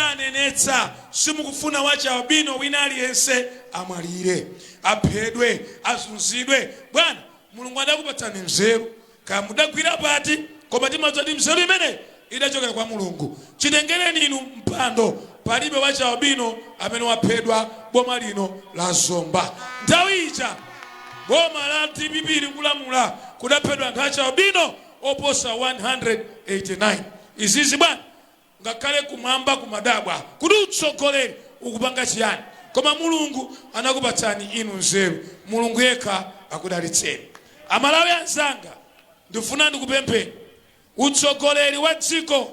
mudanenetsa simukufuna wa chialubino wina aliyense amwalire, aphedwe, azunzidwe. Bwana, Mulungu adakupatsani nzeru, kaya mudagwira pati, koma timadziwa kuti nzeru imeneyi idachokera kwa Mulungu. Chitengereni inu mpando, palibe wa chialubino amene waphedwa boma lino la Zomba. Nthawi ija boma la dpp likulamula kudaphedwa anthu a chialubino oposa 189. Izizi bwana, ngakhale kumwamba kumadabwa kuti utsogoleri ukupanga chiyani, koma Mulungu anakupatsani inu nzeru. Mulungu yekha akudalitseni. Amalawi anzanga, ndifuna ndikupempheni. Utsogoleri wa dziko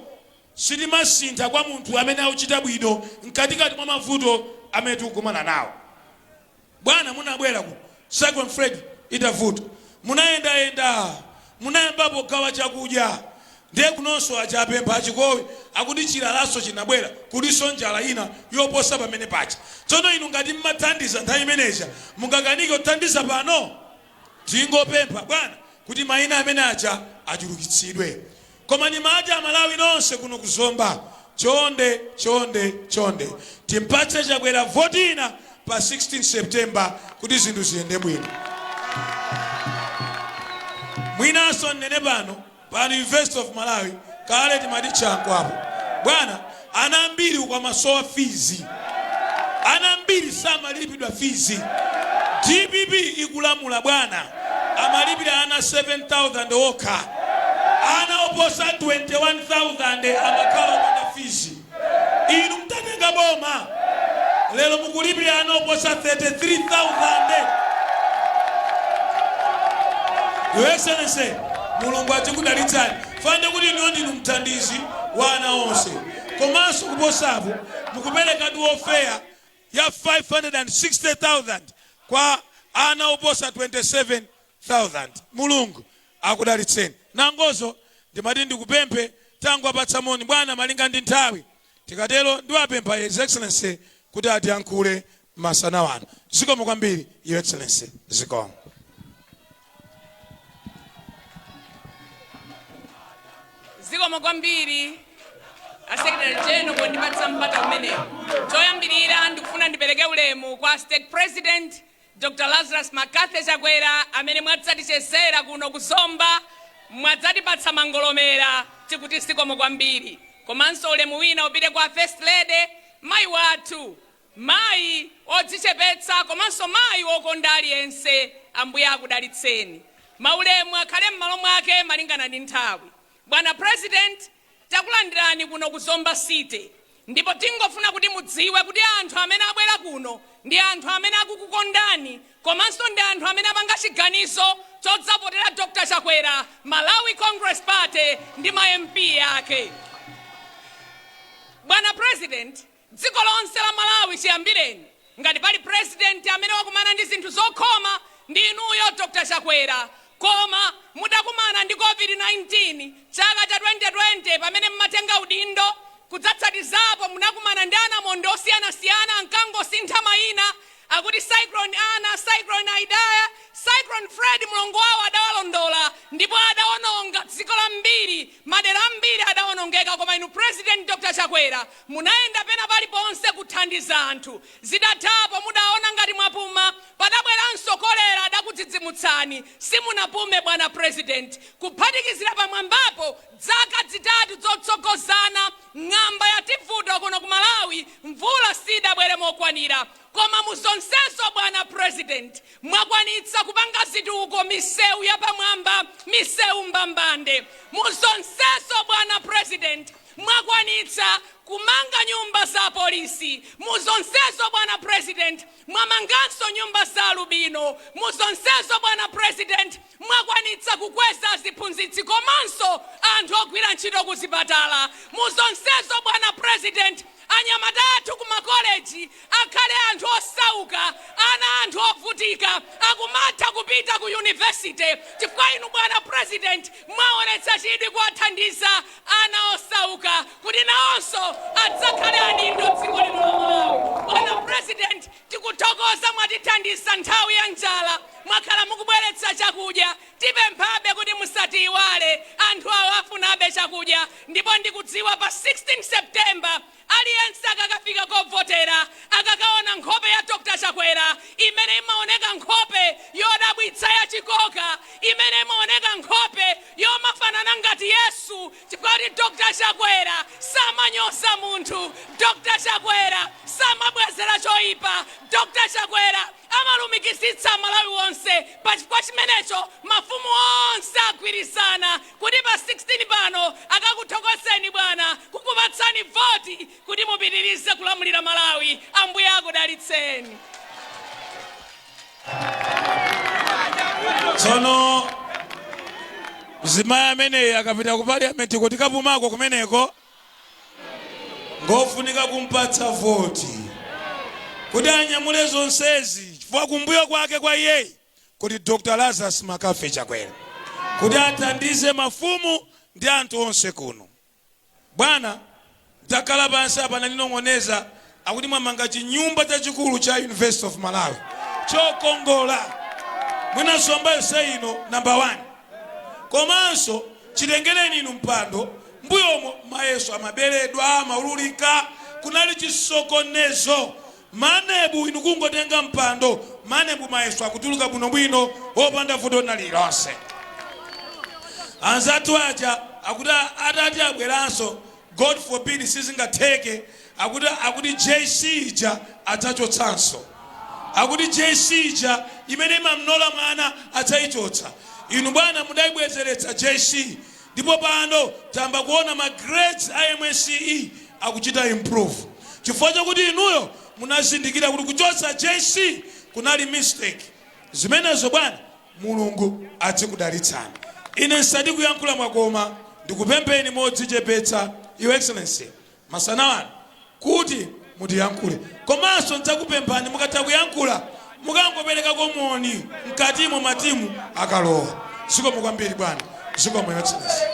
sitimasintha kwa munthu amene akuchita bwino mkatikati mwa mavuto amene tikukumana nawo. Bwana, munabwera kuno Cyclone Freddy itavuta, munayendayenda, munayambapo kugawa chakudya. Ndiye kunonso aja apempha achikowi akuti chilalaso chinabwera, kulinso njala ina yoposa pamene paja. Tsono inu ngati mmathandiza nthawi imeneja, mungakanike kuthandiza pano? Tingopempha bwana kuti maina amene aja achulukitsidwe. Koma ndimati Amalawi nonse kuno ku Zomba, chonde chonde chonde timpatse Chakwera voti ina pa 16 September kuti zinthu ziyende bwino. Mwinanso nnene pano pa University of Malawi, kale timati Chanco apo, bwana, ana ambiri uko amasowa fees, ana ambiri samalipidwa fees. Dpp ikulamula bwana, amalipira ana 7000 okha, ana oposa 21,000 amakhala opanda fees. Inu mtatenga boma lero mukulipira ana oposa 33,000. Your Excellency, Mulungu adzikudalitsani. Fande kuti inuyo ndinu mthandizi wa ana onse. Komanso kuposapo, mukuperekatu welfare ya 560,000 kwa ana oposa 27,000. Mulungu akudalitseni. Nangozo, ndimati ndikupemphe tangowapatsa moni bwana malinga ndi nthawi. Tikatero ndiwapempha His Excellency kuti atiyankhule masana wano. Zikomo kwambiri, Your Excellency. Zikomo. Zikomo kwambiri a Secretary General pondipatsa mpata umenewu. Choyambirira ndikufuna ndipereke ulemu kwa State President Dr Lazarus McCarthy Chakwera amene mwadzatichezera kuno ku Zomba, mwadzatipatsa mangolomera, tikuti zikomo kwambiri. Komanso ulemu wina upite kwa First Lady, mayi wathu, mayi odzichepetsa komanso mayi wokonda aliyense, Ambuye akudalitseni. Maulemu akhale m'malo mwake malingana ndi nthawi. Bwana President, takulandirani kuno ku Zomba City ndipo tingofuna kuti mudziwe kuti anthu amene abwera kuno ndi anthu amene akukukondani komanso ndi anthu amene apanga chiganizo chodzavotera Dr Chakwera, Malawi Congress Party ndi ma MP ake. Bwana President, dziko lonse la Malawi chiyambireni, ngati pali president amene wakumana ndi zinthu zokhoma ndi inuyo Dr Chakwera. Koma mudakumana ndi Covid-19 chaka cha 2020 pamene mmatenga udindo, kudzatsatizapo munakumana ndi anamondwe osiyanasiyana ankangosintha mayina akuti Cyclone Ana, Cyclone Idai. Cyclone Freddy mlongo wawo adawalondola ndipo adawononga dziko lambiri, madera ambiri adawonongeka. Koma inu President Dr Chakwera munayenda pena paliponse kuthandiza anthu. Zidathapo mudaona ngati mwapuma, padabweranso kolera adakudzidzimutsani. Simunapume bwana President. Kuphatikizira pamwambapo, dzaka 3 zotsogozana ng'amba yativuta kuno ku Malawi, mvula sidabwere mokwanira. Koma muzonsezo bwana President mwakwanitsa kupanga zitukuko, misewu yapamwamba, misewu mbambande. Muzonsezo bwana President mwakwanitsa kumanga nyumba za polisi. Muzonsezo bwana President mwamanganso nyumba za alubino. Muzonsezo bwana President mwakwanitsa kukweza aziphunzitsi komanso anthu ogwira ntchito kuzipatala. Muzonsezo bwana President anyamata athu ku makoleji akhale anthu osauka, ana anthu ovutika akumatha kupita ku university chifukwa inu bwana President mwaonetsa chidwi kuwathandiza ana osauka kuti nawonso adzakhale adindo dziko lino la Malawi. Bwana President, tikuthokoza, mwatithandiza nthawi ya njala, mwakhala mukubweretsa chakudya. Tipemphabe kuti musatiiwale, anthu awo afunabe chakudya. Ndipo ndikudziwa pa 16 September aliyense akakafika kovotera akakaona nkhope ya Dr Chakwera imene imaoneka nkhope yodabwitsa yachikoka, imene imaoneka nkhope yomafanana ngati Yesu, chifukwa kuti Dr Chakwera samanyoza munthu, Dr Chakwera samabwezera choyipa, Dr Chakwera amalumikizitsa Malawi wonse. Pachifukwa chimenecho mafumu onse agwirizana kuti pa 16 pano akakuthokozeni bwana, kukupatsani voti kuti mupitirize kulamulira Malawi. Ambuye akudalitseni. Tsono mzimayi ameneyi akapita ku parliament kuti kapumako kumeneko, ngofunika kumpatsa voti kuti anyamule zonsezi, chifukwa kumbuyo kwake kwa iyeyi kuti Dr Lazarus McCarthy Chakwera kuti athandize mafumu ndi anthu onse kuno. Bwana, takhala pansi apa nandinong'oneza akuti mwamanga chinyumba chachikulu cha University of Malawi chokongola, mwina Zomba yonse ino number 1. Komanso chitengereni inu mpando, mbuyomo mayeso amaberedwa, amaululika, kunali chisokonezo. MANEB inu kungotenga mpando, MANEB mayeso akutuluka bwinobwino opanda vuto lililonse. Anzathu aja akuti atati abweranso, God forbid, sizingatheke, akuti JC ija adzachotsanso, akuti JC ija imene imamnola mwana adzayichotsa. Inu bwana mudayibwezeretsa JC, ndipo pano tamba kuona ma grades a MSCE akuchita improve chifukwa chakuti inuyo munazindikira kuti kuchotsa JC kunali mistake. Zimenezo bwana, Mulungu adzikudalitsani. Ine nsati kuyankhula mwakoma, ndikupempheni modzichepetsa, Your Excellency, masana ano kuti mutiyankhule. Komanso ndidzakupemphani mukatha kuyankhula mukangoperekako moni mkatimo matimu akalowa. Zikomo kwambiri bwana. Zikomo, Your Excellency.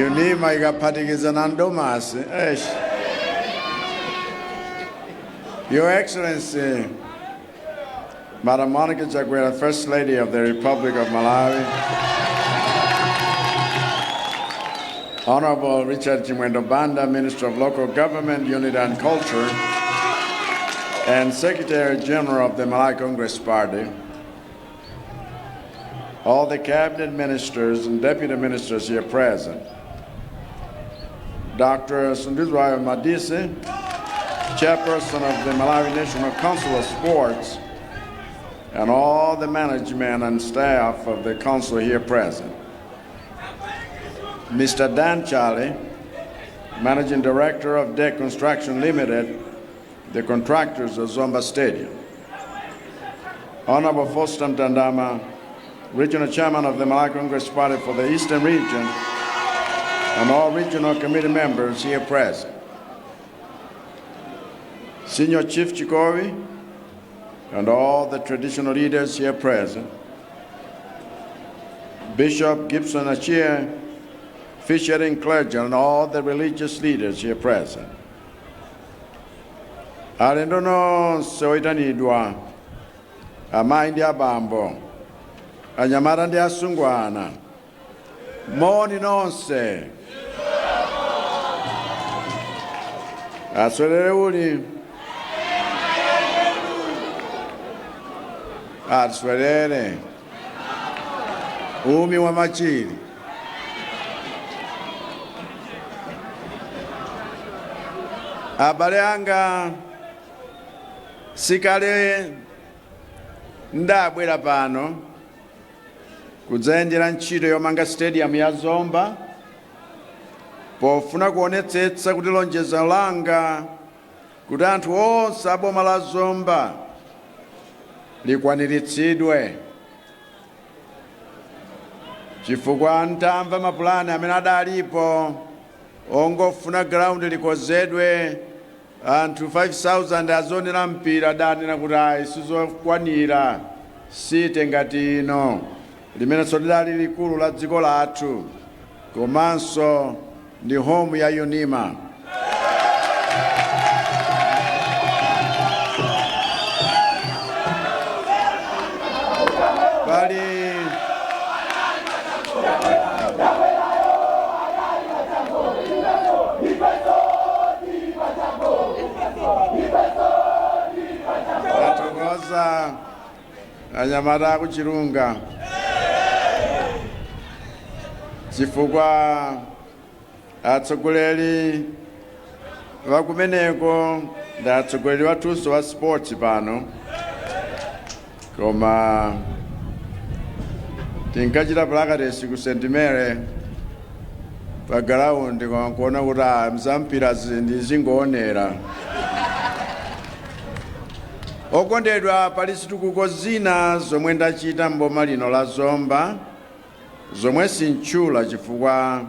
Unima ikaphatikizana ndomasi eish. Your Excellency, Madam Monica Chakwera, First Lady of the Republic of Malawi, Honorable Richard Chimwendo Banda, Minister of Local Government, Unity and Culture, and Secretary General of the Malawi Congress Party, all the cabinet ministers and deputy ministers here present, Dr. Sunduzwayo Madise, Chairperson of the Malawi National Council of Sports, and all the management and staff of the council here present. Mr. Dan Charlie, Managing Director of Deck Construction Limited, the contractors of Zomba Stadium. Honorable Foster Mtandama, Regional Chairman of the Malawi Congress Party for the Eastern Region, and all regional committee members here present. Senior Chief Chikowi, and all the traditional leaders here present. Bishop Gibson Achia, officiating clergy, and all the religious leaders here present. Alendo nonse oyitanidwa, amayi ndi abambo, anyamata ndi asungwana, moni nonse. Aswelere uli aswelere umi wa machiri. Abale anga, sikale ndabwera pano kudzayendera ntchito yomanga stadium ya Zomba pofuna kuonetsetsa kuti lonjezo langa kuti anthu onse a boma la Zomba likwaniritsidwe, chifukwa ntamva mapulani amene adalipo ongofuna ground likozedwe anthu 5,000 azonera mpira, adanena kuti ayi, sizokwanira site ngati ino limenenso lidali likulu la dziko lathu komanso ndi home ya Unima. Pali tathokoza anyamata akuchilunga chifukwa atsogoleri vakumeneko ndi atsogoleri wathunso wa sports pano, koma tinkachita practice ku St Mary pa ground, koma nkuona kuti mzampira ndizingoonera. Okondedwa, pali zitukuko zina zomwe ndachita mboma lino la Zomba zomwe sintchula chifukwa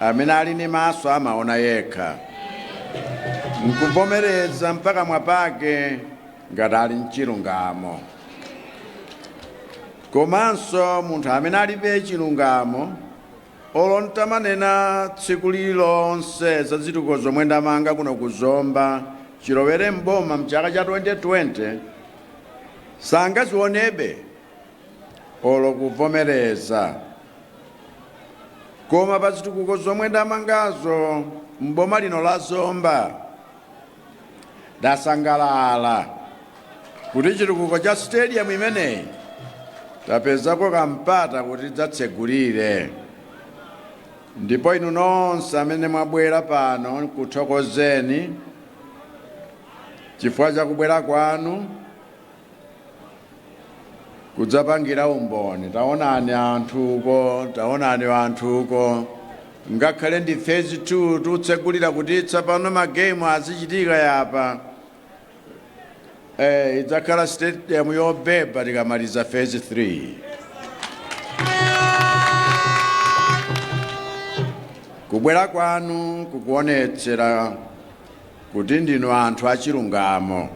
amene ali ndi maso amaona yekha nkuvomereza mpaka mwapake ngati ali mchilungamo. Komanso munthu amene alibe chilungamo, olo ntamanena tsiku lililonse za zitukuko zomwe ndamanga kuno ku Zomba chilowere mboma mchaka cha 2020, sangazionebe olo kuvomereza. Koma pa zitukuko zomwe ndamangazo mboma lino la Zomba, ndasangalala kuti chitukuko cha stadium imeneyi tapezako kampata kuti tidzatsegulire. Ndipo inu nonse amene mwabwera pano, kuthokozeni chifukwa cha kubwera kwanu kudzapangira umboni. Taonani anthuko, taonani anthuko, ngakhale ndi phase 2 tutsegulira kuti tsopano magemu azichitika yapa. Idzakhala stadium yobeba tikamaliza phase 3. Kubwera kwanu kukuonetsera kuti ndinu anthu achilungamo,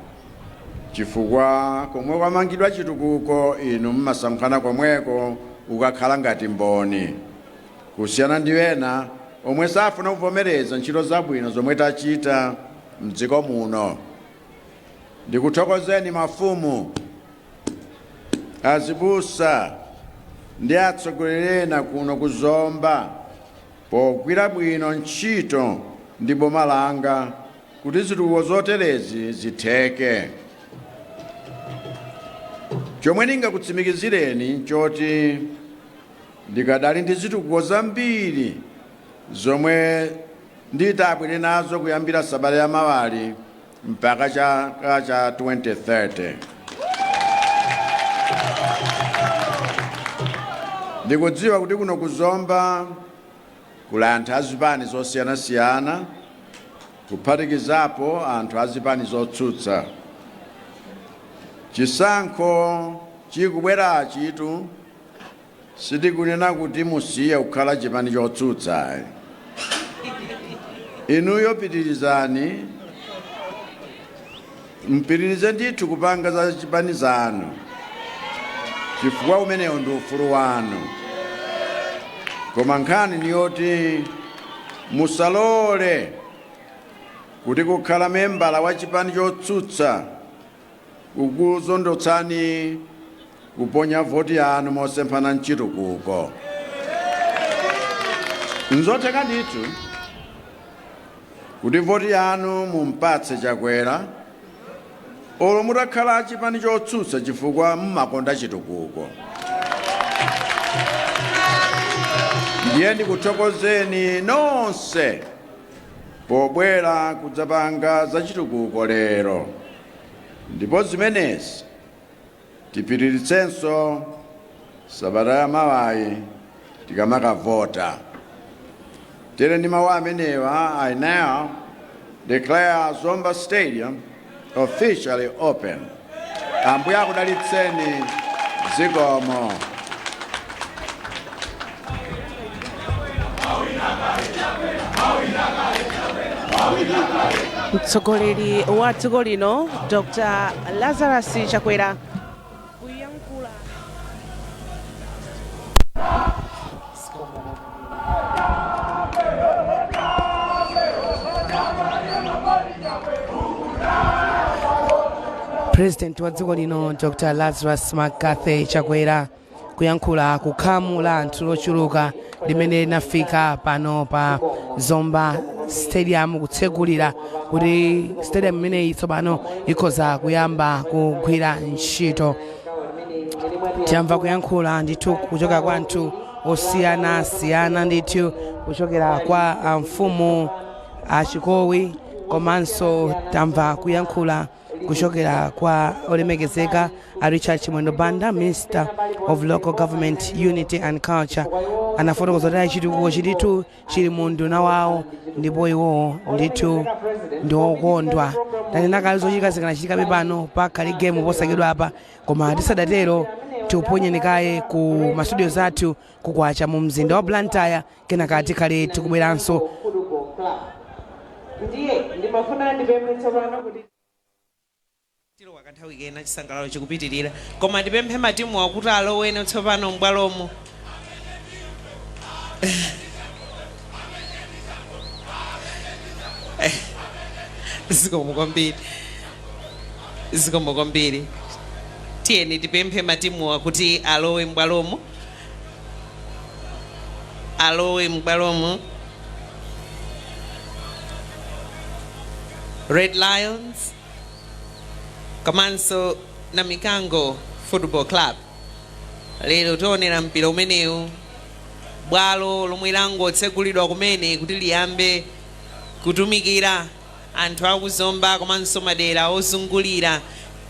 chifukwa komwe kwamangidwa chitukuko inu mmasankhana komweko ukakhala ngati mboni, kusiyana ndi ena. omwe safuna kuvomereza ntchito zabwino zomwe tachita mdziko muno. Ndikuthokozeni mafumu, azibusa ndi atsogoleri ena kuno ku Zomba pogwira bwino ntchito ndi boma langa kuti zitukuko zoterezi zitheke. Chomwe ndingakutsimikizireni nchoti ndikadali ndi zitukuko zambiri zomwe nditabwere nazo kuyambira sabata ya mawali mpaka chaka cha 2030. Ndikudziwa kuti kuno ku Zomba kuli anthu azipani zosiyanasiyana, kuphatikizapo anthu azipani zotsutsa. Chisankho chikubwerachitu sitikunena kuti musiye kukhala chipani chotsutsa. Inuyo pitirizani, mpitirize ndithu kupanga za chipani zanu, chifukwa umenewo ndi ufulu wanu. Koma nkhani ni yoti musalole kuti kukhala membala wa chipani chotsutsa kukuzondotsani kuponya voti yanu mosemphana mchitukuko. Nzotheka ndithu kuti voti yanu mumpatse Chakwera olo mutakhala chipani chotsutsa, chifukwa mmakonda chitukuko. Ndiye ndikuthokozeni nonse pobwera kudzapanga za chitukuko lero, ndipo zimenezi tipitiritsenso sabata ya mawayi tikamakavota. Tere ndi mawu amenewa, I now declare Zomba Stadium officially open. Ambuye akudalitseni. Zikomo. Mtsogoleri wa dziko lino Dr Lazarus Chakwera kuyankhula. President wa dziko lino Dr Lazarus McCarthy Chakwera kuyankhula ku khamu la anthu lochuluka limene linafika pano pa Zomba Stadium kutsegulira kuti stadium imeneyi tsopano ikhoza kuyamba kugwira ntchito. Tamva kuyankhula ndithu kuchoka kwa anthu osiyanasiyana, ndithu kuchokera kwa mfumu achikowi, komanso tamva kuyankhula kuchokera kwa olemekezeka a Richard Chimwendo Banda, Minister of Local Government, Unity and Culture. Anafotokoza kuti chitukuko chindithu chili mu unduna wawo ndipo iwowo ndithu ndi okondwa. Tanena kale, zochitika zikanachitikabe pano pakhale gemu posachedwa apa, koma tisadatero tiuponyeni kaye ku ma studio zathu kukwacha mu mzinda wa Blantyre, kenaka tikhale tikubweranso. Ndiye ndimafuna ndipemphe tsopano kuti tilowa kanthawi kena, chisangalalo chikupitirira, koma ndipemphe matimu akuti aloweno tsopano m'bwalomo. Zikomo kwambiri, zikomo kwambiri. Tiyeni tipemphe matimu akuti alowe m'bwalomo, alowe m'bwalomo. Red Lions komanso Namikango Football Club, lero tionera mpira umenewu, bwalo lomwe langotsegulidwa kumene kuti liyambe kutumikira anthu akuzomba komanso madera ozungulira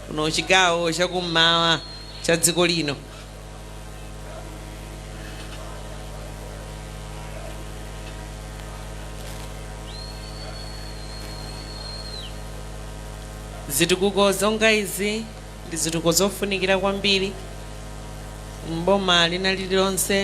kuno chigawo chakummawa cha dziko lino. Zitukuko zonga izi ndi zitukuko zofunikira kwambiri mboma lina lililonse.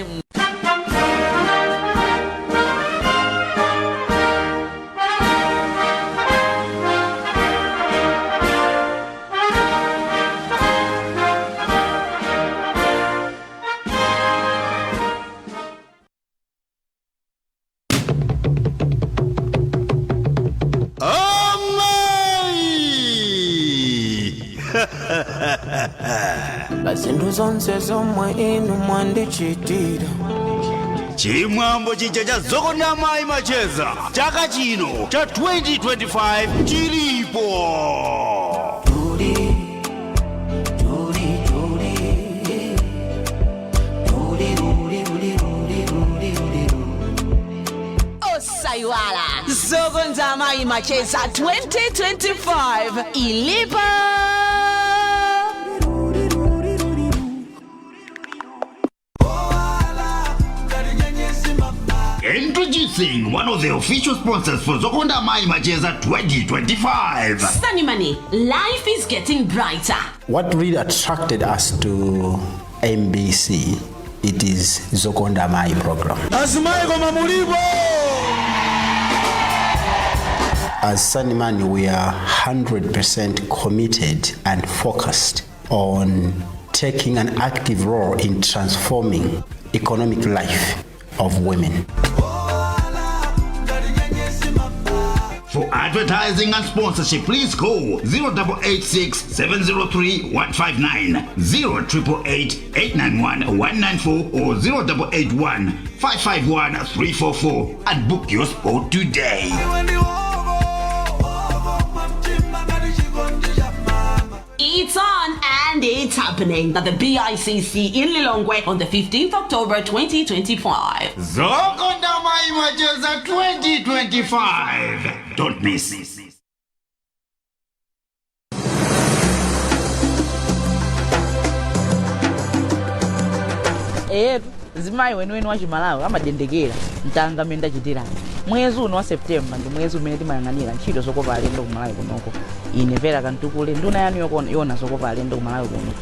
Zinthu zonse zomwe inu mwandichitira. Chimwambo chija cha Zokonda Amayi Macheza chaka chino cha 2025 chilipo. Tuli, tuli, tuli. Tuli, tuli, tuli, tuli, tuli, tuli. Osaiwala, Zokonda Amayi Macheza 2025 ilipo. Introducing one of the official sponsors for Zokonda Amayi Macheza 2025. Sunny Money, life is getting brighter. What really attracted us to MBC, it is Zokonda Amayi program. Azimayi koma mulipo? As Sunny Money, we are 100% committed and focused on taking an active role in transforming economic life of women. For advertising and sponsorship, please call 0886 703 159, 0888 891 194 or 0881 551 344 and book your spot today. It's on and it's happening at the BICC in Lilongwe on the 15th October 2025. Zokonda Amayi Macheza 2025. Don't miss. Eyetu mzimayi weniweni wa Chimalawi amadendekera mtanga mmene ndachitira. Mwezi uno wa Septemba ndi mwezi umene timayang'anira ntchito zokopa alendo ku Malawi kunoko. Ine Vera Kantukule, nduna yanu yoona zokopa alendo ku Malawi kuno,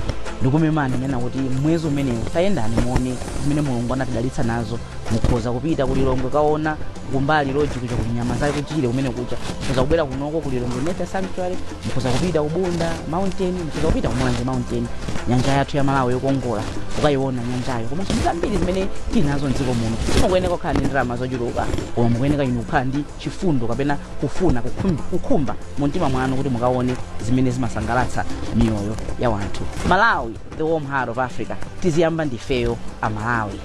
ndikumemani nena kuti mwezi umenewu tayendani muone zimene Mulungu anatidalitsa nazo. Mukhoza kupita ku Lilongwe kaona kumbali lodge kuja kuli nyama zake kuchire kumene kucha, mukhoza kubwera kunoko ku Lilongwe Nature Sanctuary, mukhoza kupita ku Bunda Mountain, mukhoza kupita ku Mulanje Mountain, nyanja yathu ya Malawi yokongola ukayiona nyanjayo, komanso ndi zambiri zimene tili nazo mdziko muno. Simukuyeneka kukhala ndi ndalama zochuluka, koma mukuyeneka inu kukhala ndi chifundo kapena kufuna kukhumba mu mtima mwanu kuti mukaone zimene zimasangalatsa miyoyo ya wanthu. Malawi, the warm heart of Africa, tiziyamba ndifeyo Amalawi.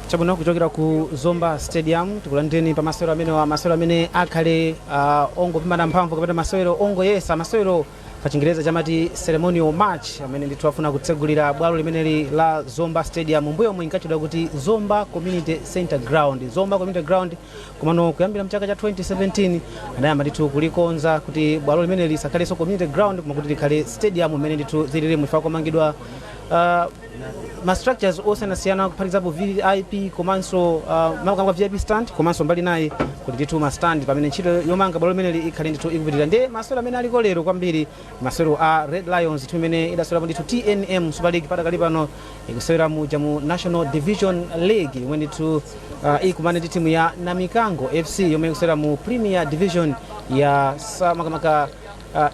Chabwino, kuchokera ku Zomba Stadium tikulandireni pa masewero amene wa masewero amene akhale ongopimana mphamvu kapena masewero ongoyesa, masewero pa Chingereza chamati ceremonial match, amene ndithu afuna kutsegulira bwalo limeneli la Zomba Stadium. Mbuyo omwe inkatchedwa kuti Zomba Community Center Ground, Zomba Community Ground, komano kuyambira mchaka cha 2017 anayamba ndithu kulikonza kuti bwalo limeneli lisakhalenso community ground koma kuti likhale stadium imene ndithu zilili muifa komangidwa ma structures osiyanasiyana, kuphatikizapo VIP komanso makamaka VIP stand, komanso mbali naye kuti ndithu ma stand, pamene ntchito yomanga bwalo limeneli ikhale ndithu ikupitirira. Ndiye masewero amene aliko lero kwambiri, masewero a Red Lions, timu imene idasewerapo ndithu TNM Super League, padakali pano ikusewera muja mu National Division League, yomwe ndithu ikumane ndi timu ya Namikango FC yomwe ikusewera mu Premier Division ya makamaka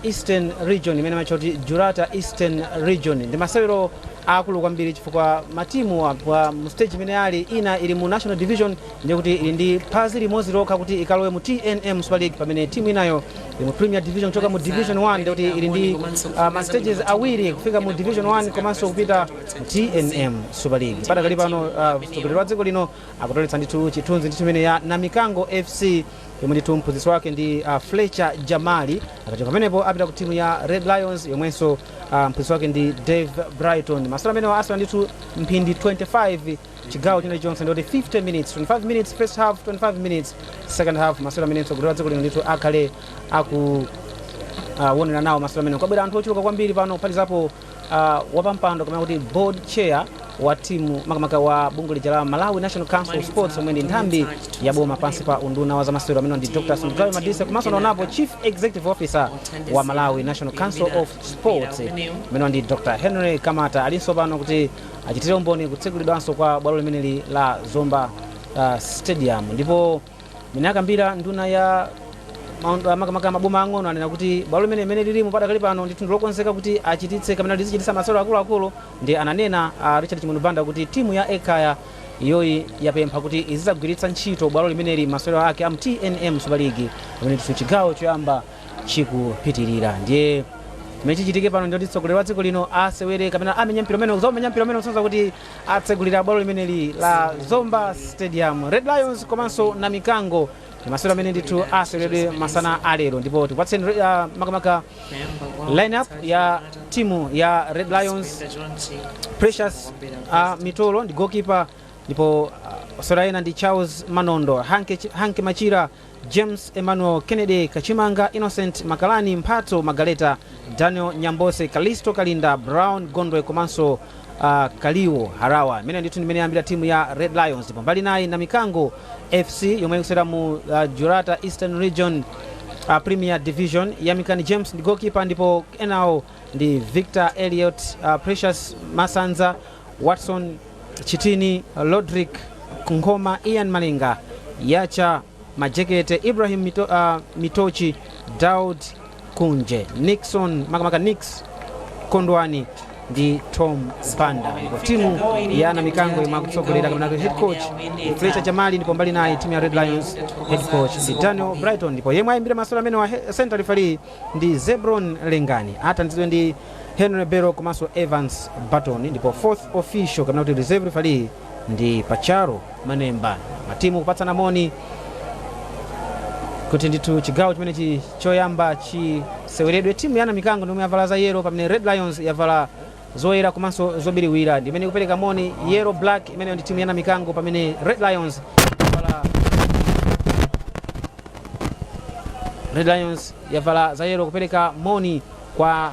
Eastern Region, imene amatcha kuti Jurata Eastern Region. Ndi masewero akulu kwambiri chifukwa matimu apwa mu stage imene ali, ina ili mu National Division, ndiye kuti ili ndi phazi limodzi lokha kuti ikalowe mu TNM Super League, pamene timu inayo ili mu Premier Division kuchoka mu Division 1, ndiye kuti ili ndi ma stages awiri kufika mu Division 1 komanso kupita mu TNM Super League. Padakali pano mtsogoleri wa dziko lino akutoletsa ndithu chithunzi ndithu imene ya Namikango FC. Yomwe ndithu mphunzitsi wake ndi Fletcher Jamali. Akachoka pamenepo apita ku timu ya Red Lions yomwenso mphunzitsi wake ndi Dave Brighton. Masewero amenewa asewera ndithu mphindi 25 chigawo china chonse, ndikuti 50 minutes, 25 minutes first half, 25 minutes second half. Masewero amene mtsogoleri wa dziko lino ndithu akhale aku wonera nawo masewero amene. Kwabwera anthu ochuluka kwambiri pano, kuphatizapo wapampando kapena kuti board chair wa timu, makamaka wa bungwe lija la Malawi National Council of Sports, omwe ndi nthambi ya boma pansi pa unduna wa zamasewero, amene ndi Dr. Sunduzwayo Madise, komanso naonapo chief executive officer wa Malawi National Council of Sports, amene ndi Dr. Henry Kamata, alinso pano kuti achitire umboni kutsekulidwanso kwa bwalo limeneli la Zomba Stadium. Ndipo mene akambira nduna ya makamaka maboma ang'ono, anena kuti bwalo limene limene lilimo padakali pano ndithu ndilokonzeka kuti achititse kapena lizichititsa masewero akuluakulu. Ndi ananena Richard Chimwendo Banda kuti timu ya Ekhaya iyoyi yapempha kuti izidzagwiritsa ntchito bwalo limeneli masewero ake a TNM Super League pamene ndithu chigawo choyamba chikupitirira. Ndiye chimene chichitike pano ndiyoti mtsogoleri wa dziko lino asewere kapena amenye mpira umene, kuzamenya mpira umene kusonyeza kuti atsegulira bwalo limeneli la Zomba Stadium. Red Lions komanso na Mikango ndi masewero amene ndithu aseweredwe masana alero. Ndipo tikupatseni makamaka lineup ya timu ya Red Lions. Precious Mitolo ndi goalkeeper, ndipo osewera ena ndi Charles Manondo, Hanke Machira, James Emmanuel, Kennedy Kachimanga, Innocent Makalani, Mphatso Magaleta, Daniel Nyambose, Kalisto Kalinda, Brown Gondwe komanso Kaliwo Harawa. Imene ndithu ndimene yambira timu ya Red Lions. Ndipo mbali nayi na Mikango FC yomwe ikusewera mu Jurata Eastern Region Premier Division. Yamikani James ndi goalkeeper, ndipo enawo ndi Victor Elliot, Precious Masanza, Watson Chitini, Lodrick Ngoma, Ian Malinga, Yacha Majekete, Ibrahim Mitochi, Daud Kunje, Nixon, makamaka Nix Kondwani ndi Tom Banda. Ndipo timu ya ana Mikango imwe akutsogolera kapena kuti head coach ndi Fletcher Jamali, ndipo mbali naye timu ya Red Lions head coach ndi Daniel Brighton, ndipo yemwe ayimbira masewero amene wa center referee ndi Zebron Lengani, athandizidwe ndi Henry Bero komanso Evans Barton, ndipo fourth official kapena kuti reserve referee ndi Pacharo Manemba. Matimu kupatsana moni kuti ndithu chigawo chimenechi choyamba chiseweredwe. Timu ya Namikango ndiomwe yavala za yellow, pamene Red Lions yavala zoyera komanso zobiriwira. Ndi imene ikupereka moni, yellow black, imeneyo ndi timu ya Namikango, pamene Red Lions yavala, Red Lions yavala za yellow, kupereka moni kwa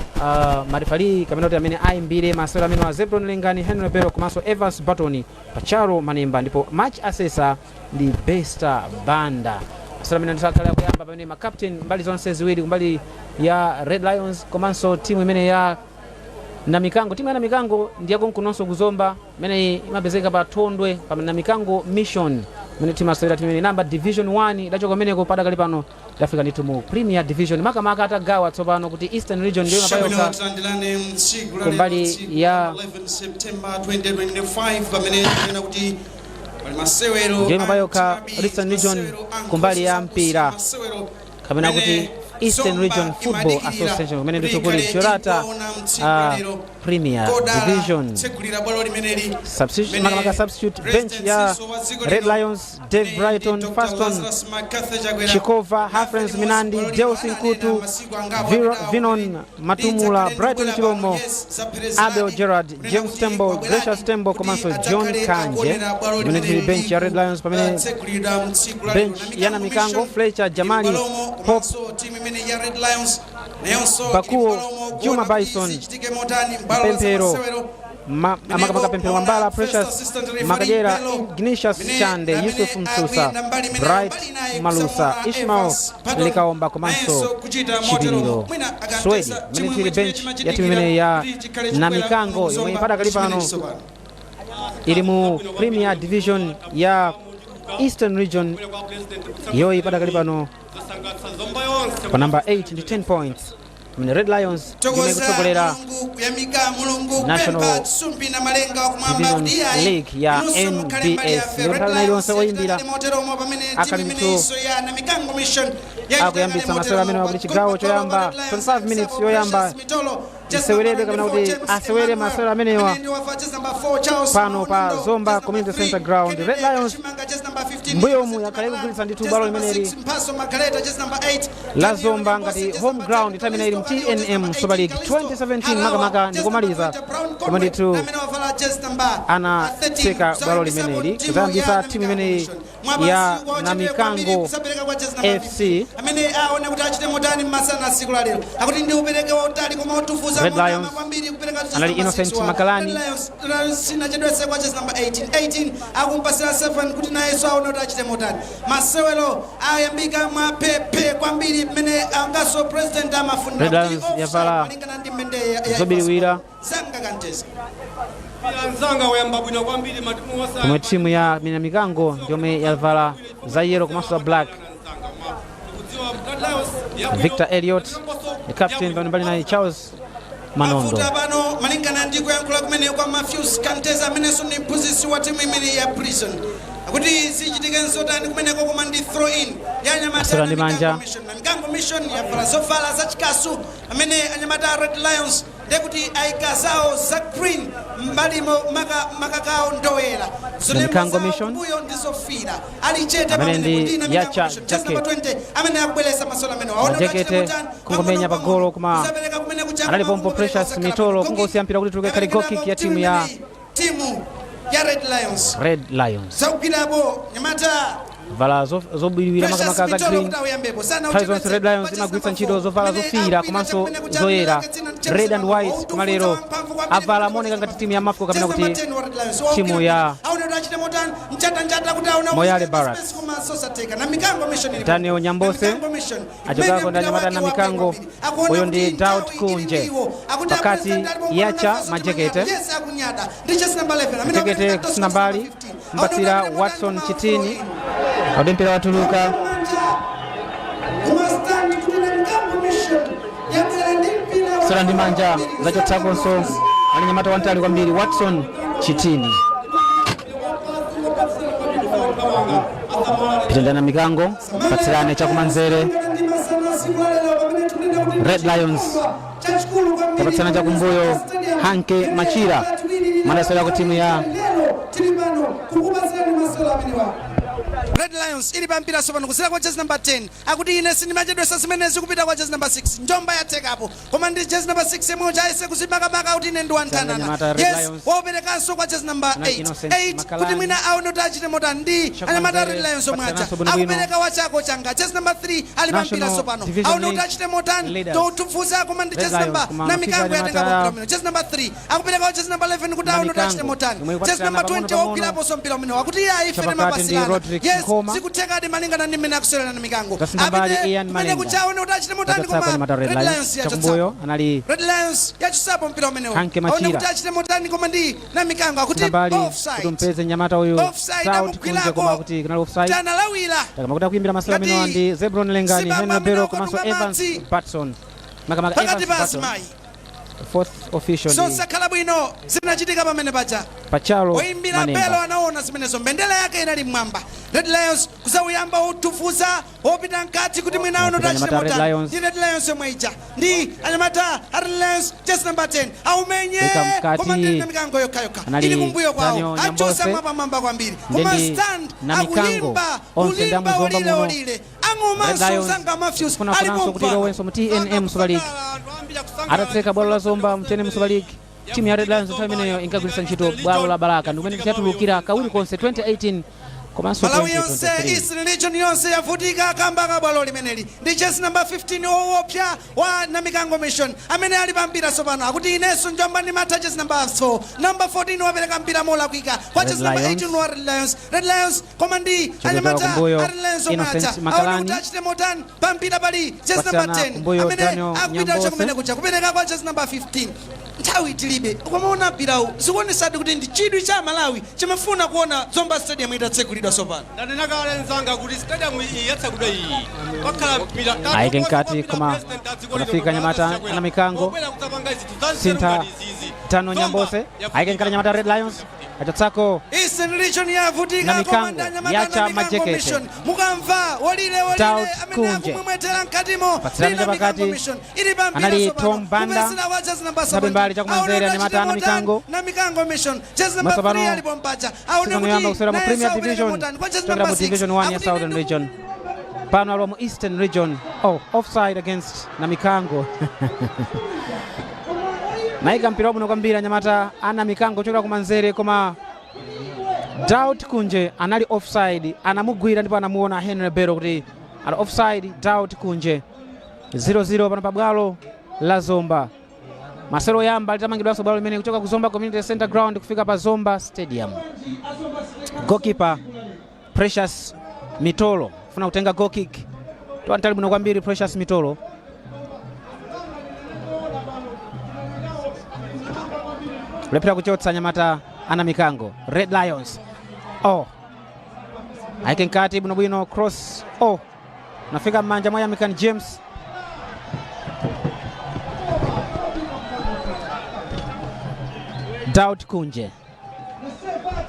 marefali kapena kuti amene ayimbire masewero amene wa Zebron Lengani, Henry Bero komanso Evans Barton, Pacharo Manemba, ndipo match assessor ndi Bester Banda. Masewero amene ndisakhala kuyamba pamene ma captain mbali zonse ziwiri, kumbali ya Red Lions komanso timu imene ya Namikango. Timu ya Namikango ndi yakonkunonso kuzomba, imene imapezeka pa Thondwe pa Namikango Mission, imene timu asewera timu imene namba Division 1 idachoka kumeneko. Padakali pano idafika ndithu mu Premier Division, makamaka atagawa tsopano kuti Eastern Region ndiyo Chabwino, imapayoka tilandirane tsiku la kumbali lero, tsiku ya la 11 September 2025, pamene tikunena kuti pali masewero ndiyo imapayoka Eastern Region kumbali ya mpira kapena kuti Eastern Region Football Association, kumene ndithu kuli Jorata Premier Division. Tsegulira bwalo limeneli. Substitute, makamaka substitute bench ya Red Lions: Dave Brighton, Faston Chikova, Hafrens Minandi, Deus Nkutu, Vinon Matumula, Brighton Chilomo, Abel Gerard, James Tembo, Gracious Tembo komanso John Kanje, imene tili bench ya Red Lions, pamene bench ya Namikango: Fletcher Jamali, Pop Timu imene ya Red Lions nayonso Bakuo, Juma Bison, Pemphero makamaka Pemphero Wambala, Precious Makajera, Ignatius Chande, Yusuf Msusa, Bright Malusa, Ishmael Likaomba komanso Chipiliro Swedi, imene tili bench ya timu imene ya Namikango yomwe padakali pano ili mu Premier Division ya Eastern Region, yoyi padakali pano pa number 8 ndi 10 points, imene Red Lions imene Tokoza ikutsogolera Mulungu, kuyamika Mulungu, National kupempha tsumbi na malenga wakumwamba Division kuti iyayi, League ya inunso mukhale mbali NBS. yafe. Ndipo Red nthawi Lions iliyonse oyimbira yachita moteromo pamene timu akali imene ndithu iso ya Namikango Mission akuyambitsa masewero amene wakuti chigawo choyamba, 25 minutes yoyamba iseweredwe kapena kuti asewere masewero amenewa pano pa Zomba Community Center Ground. Red Lions Mbuyomu yakhale kugwiritsa ndithu bwalo limeneli Mphaso Magaleta, jezi number 8. La Zomba ngati home ground nthawi imene ili mu TNM Super League 2017, makamaka ndikumaliza koma ndithu Amene wavala jezi number anatseka bwalo limeneli kuzayambisa timu imeneyi ya Namikango FC. Amene aone kuti achite motani mmasana tsiku la lero, akuti ndi upereke wautali koma otufuza Red Lions kwambiri kupereka jezi anali number Innocent 6 wa Makalani. Red Lions sinachedwetse kwa jezi number 18. 18 akumpasira 7 kuti nayenso aone kuti achite motani. Masewero ayambika mwapepe kwambiri mmene angaso president amafunira Red kuti Lions offside yavala malingana ndi mmene zobiriwira, zanga kanteza. Anzanga, wayamba bwino kwambiri, matimu wasa. Pomwe timu ya Minamikango ndiomwe yavala za yellow komanso za black. Victor Elliot the captain, pano mbali naye Charles Manondo. Mafuta pano, malingana ndi kuyankhula kumene kwa Matthews Kanteza, amenenso ndi mphunzitsi wa timu imene ya Prison, akuti zichitikenso tani kumeneko, koma ndi throw in ya anyamata. Asewera ndi manja. Mikango Mission yavala zovala zachikasu, amene anyamata a Red Lions ndekuti ayika zawo za green mbalimo, makakawo ndoyera. Mikango Mission. Mbuyo ndizofira ali chete. Amene Pamene ndi kuti Yacha Mission just Jacket. number 20 amene akubweretsa masolo amene waona Majekete kungomenya pa golo, koma analipompo Precious Mitolo kungosiya mpira kuti tuluke khale goal kick ya timu ya timu ya Red Lions. Red Lions Zakugwirapo nyamata vala zobiriwira, Precious makamaka za Mitolo green. kuti awuyambepo. Sana Nthawi zonse Red Lions imagwiritsa ntchito zovala zofiira komanso zoyera, red and white, koma lero avala mooneka ngati timu ya Mafco kapena kuti timu ya Moyale Barracks. Daniel Nyambose achokako ndi anyamata na Mikango, uyo ndi Daud Kunje, pakati Yacha Majekete. Majekete kusina mbali mpatsira Watson Chitini, kodi mpira watuluka. Sera ndi manja zachotsakonso ali nyamata wantali kwambiri Watson Chitini. Pitendana Mikango, patsirane chakumanzere. Red Lions tapatsirana chakumbuyo, Hanke Machira madasera ku timu ya Red Lions ili pampira sopano kusera kwa jezi number 10, akuti ine sindimachedwesa zimenezi, kupita kwa jezi number 6, njomba yathekapo, koma ndi jezi number 6 yemwe chayese kuzimakamaka kuti ine ndi wanthanana. Nyamata Red Yes, Lions. wauperekanso kwa jezi number Anali 8. Innocent 8 Makalani. kuti mwina aone kuti achite motani ndi anyamata Red Lions omwe aja. Patsananso bwinobwino. Akupereka wachako changa, jezi number 3 ali pampira National sopano, Division aone kuti League achite motani. leaders. Totufuza, koma ndi Red jezi Lions number koma na anafika Mikango yatenga anyamata mpira umene, jezi number 3 akupereka wa jezi number 11 kuti aone kuti achite Mikango. motani. Yomwe Jezi ikupatsirana number 20 pang'ono. wogwiraponso mpira umene wakuti iye aife Chapakati ndi timapasirana. Rodrick Yes, Nkhoma. zikuthekadi malingana ndi mmene akusewera na Mikango. Tasintha mbali Apite Ian kumene Malenga. kuchaone kuti achite motani, Zachotsako koma anyamata Red Red Lions Lions yachotsapo. chakumbuyo anali Red Lions yachosapo mpira umenewo, Hanke aone Machira. kuti achite motani, koma ndi na Mikango akuti mbali kuti offside. umpeze nyamata uyu Offside, Saut Kunje, amugwirako. koma kuti kunali offside. Tanalawira. Takama kuti akuimbira masewera Ngati amenewa ndi Zebron Lengani, Zimbabwe Henry amene Bero komanso wakatuka Evans madzi. Batson, makamaka Pakati Evans pa Batson azimayi fourth official ndi zosakhala bwino zinachitika pamene paja. Pachalo Oyimbira belo Manenga. anaona zimenezo, mbendera yake inali mmwamba. Red Lions kuzauyamba utufuza wopita mkati kuti mwina aone kuti Anyamata achite Red motani. Lions. Ndi Red Lions yomwe ija, ndi anyamata a Red Lions, jezi number 10 aumenye, Weka mkati. koma ndi na Mikango yokhayokha Anali ili kumbuyo kwawo, Daniel achosa Nyambose. mwapamwamba kwambiri, koma Ndendi stand na Mikango. akulimba Onse ndi kulimba amuzomba olile muno. olile Red ang'omanso Lions zanga Matthews kufunafunanso kuti alipo. ilowenso mu TNM Super League. Atatseka bwalo la Zomba mu TNM Super League, timu ya Red Lions nthawi imeneyo inkagwiritsa ntchito bwalo la Balaka, ndikumene tiyatulukira kawiri konse, 2018 komanso Malawi yonse, 2023. Eastern Region yonse yavutika kamba ka bwalo limeneli. Ndi jezi namba 15 owopsa wa Namikango Mission amene ali pa mpira tsopano, akuti inenso njomba ndimatha. Jezi namba 4, namba 14 wapereka mpira molakwika kwa Red jezi namba Lions. 18 wa Red Lions. Red Lions, koma ndi Chokera anyamata kumbuyo, a Red Lions omwe Innocent aja aone Makalani. kuti achite motani. Pa mpira pali jezi namba Patsirana 10 kumbuyo, amene Daniel akupita Nyambose. chakumene kuja kupereka kwa jezi namba 15. Nthawi tilibe, ukamaona mpirawu zikuonesadi kuti ndi chidwi cha Malawi chimafuna kuona Zomba Stadium itatsekulidwa tsopano. Ndanena kale mzanga kuti stadium iyi yatsekulidwa iyi pakhala mpira. Ayike mkati, koma kunafika nyamata ana Mikango. Sintha Tano Nyambose, ayike mkati nyamata Red Lions, achotsako. Eastern Eastern Region yavutika. Namikango yacha Namikango Majekete. Mission, mukamva wolile wolile Daud amene Kunje. akumwemwetera mkatimo. Patsirani Ndi Namikango chapakati. Mission ili pa mpira Anali tsopano. Tom Banda. Kupesera wa jezi namba Sabe 7. mbali chakumanzere Aone anyamata kuti ana Mikango. Namikango Mission jezi namba Maso 3 pano alipo mpaja, aone season yoyamba kuti kusewera mu naye Premier saupereka Division motani. Kwa jezi kuchokera namba mu 6 Division 1 ya Southern Region. Pano alowa mu Eastern Region. Oh, offside against Namikango. Naika mpira wabwino kwambiri anyamata ana Mikango kuchokera kumanzere, koma Daud Kunje anali offside, anamugwira ndipo anamuona Henry Bero kuti ali offside. Daud Kunje. 0-0 pano pabwalo la Zomba. Masewero oyamba litamangidwanso bwalo limene kuchoka ku Zomba Community Center Ground kufika pa Zomba Stadium. Goalkeeper Precious Mitolo funa kutenga goal kick. Twantali bwino kwambiri Precious Mitolo. Kulephera kuchotsa anyamata ana Mikango. Red Lions. Oh. Aike mkati bwinobwino, cross. Oh. Nafika m'manja mwa Yamikan James. Daud Kunje.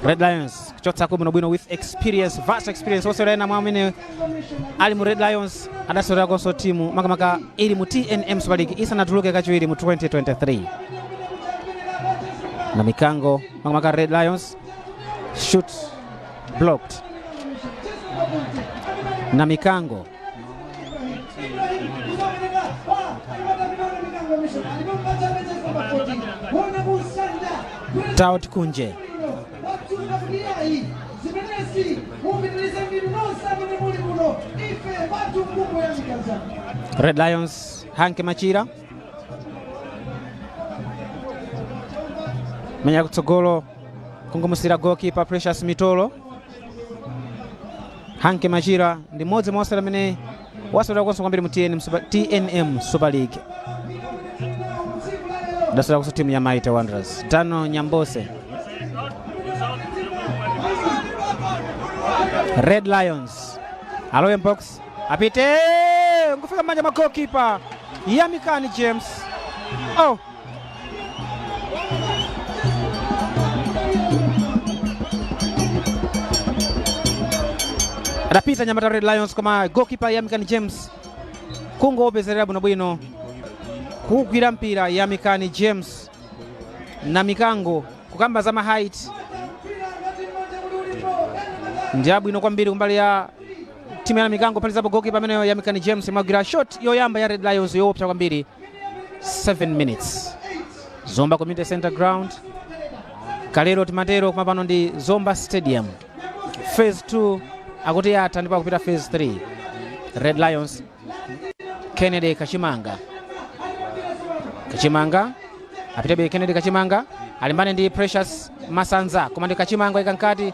Red Lions kuchotsa bwinobwino with experience, vast experience. Osewera ena mwa amene ali mu Red Lions adasewerakonso timu makamaka ili mu TNM Super League isanatuluke kachiwiri mu 2023. Na Mikango makamaka Red Lions, shoot blocked. Na Mikango Daud Kunje. Red Lions Hanke Machira menya kutsogolo kungomusira goalkeeper Precious Mitolo. Hanke Machira ndi mmodzi mwa osewera amene wasewera konso kwambiri mu TNM Super League. Adasewera konso timu ya Mighty Wanderers. Dano Nyambose. Red Lions alowe box, apite nkufika mmanja mwa goalkeeper Yamikani James. Oh. Adapita nyamata Red Lions, koma goalkeeper Yamikani James kungoopezerera bwinobwino kugwira mpira. Yamikani James na Mikango kukamba za maheight ndi abwino kwambiri kumbali ya timu ya Mikango. Palizapo goalkeeper ameneyo Yamikani James imagwira shot yoyamba ya Red Lions yoopsa kwambiri. 7 minutes. Zomba Community Center Ground kalero timatero, koma pano ndi Zomba Stadium. Phase 2 akuti atha ndipo akupita phase 3. Red Lions Kennedy Kachimanga. Kachimanga apitebe. Kennedy Kachimanga alimbane ndi Precious Masanza, koma ndi Kachimanga ika mkati.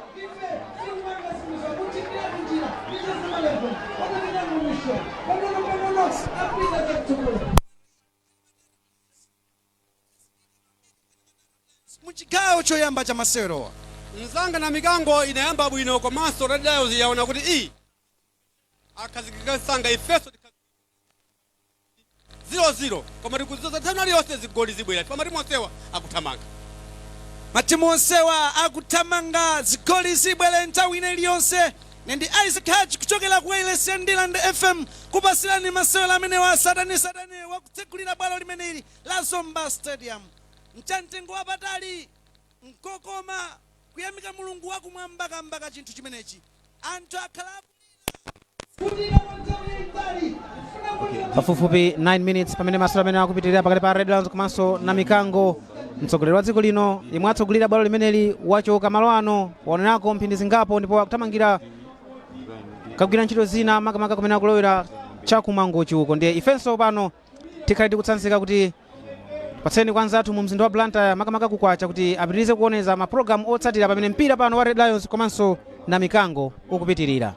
Muchigawo choyamba cha masewerowa. Mzanga, na Mikango inayamba bwino, komanso Red Lions yaona kuti iyi akhazikika msanga, ifeso 0-0, koma tikudziwa nthawi iliyonse zigoli zibwera chifukwa matimu onsewa akuthamanga. Matimu onsewa akuthamanga, zigoli zibwere nthawi ina iliyonse. Ndi Isaac Hatch kuchokera ku wailesi Ndilande FM kupasirani masewero amenewa satani satani wakutsegulira bwalo limeneli la Zomba Stadium. Mchamtengo wapatali, nkokoma kuyamika Mulungu wakumwamba kamba ka chinthu chimenechi. Anthu akhala Pafupifupi 9 minutes pamene masewero amene akupitirira pakati pa Red Lions komanso na Mikango. Mtsogoleri wa dziko lino yemwe atsogolera bwalo limeneli wachoka malo ano, waonerako mphindi zingapo ndipo akuthamangira kagwira ntchito zina, makamaka kumene akulowera chakumangochi uko. Ndiye ifenso pano tikhale tikutsanzika kuti patseni kwa anzathu mu mzinda wa Blantyre, makamaka kukwacha, kuti apitirize kuoneza mapulogalamu otsatira pamene mpira pano wa Red Lions komanso na Mikango ukupitirira.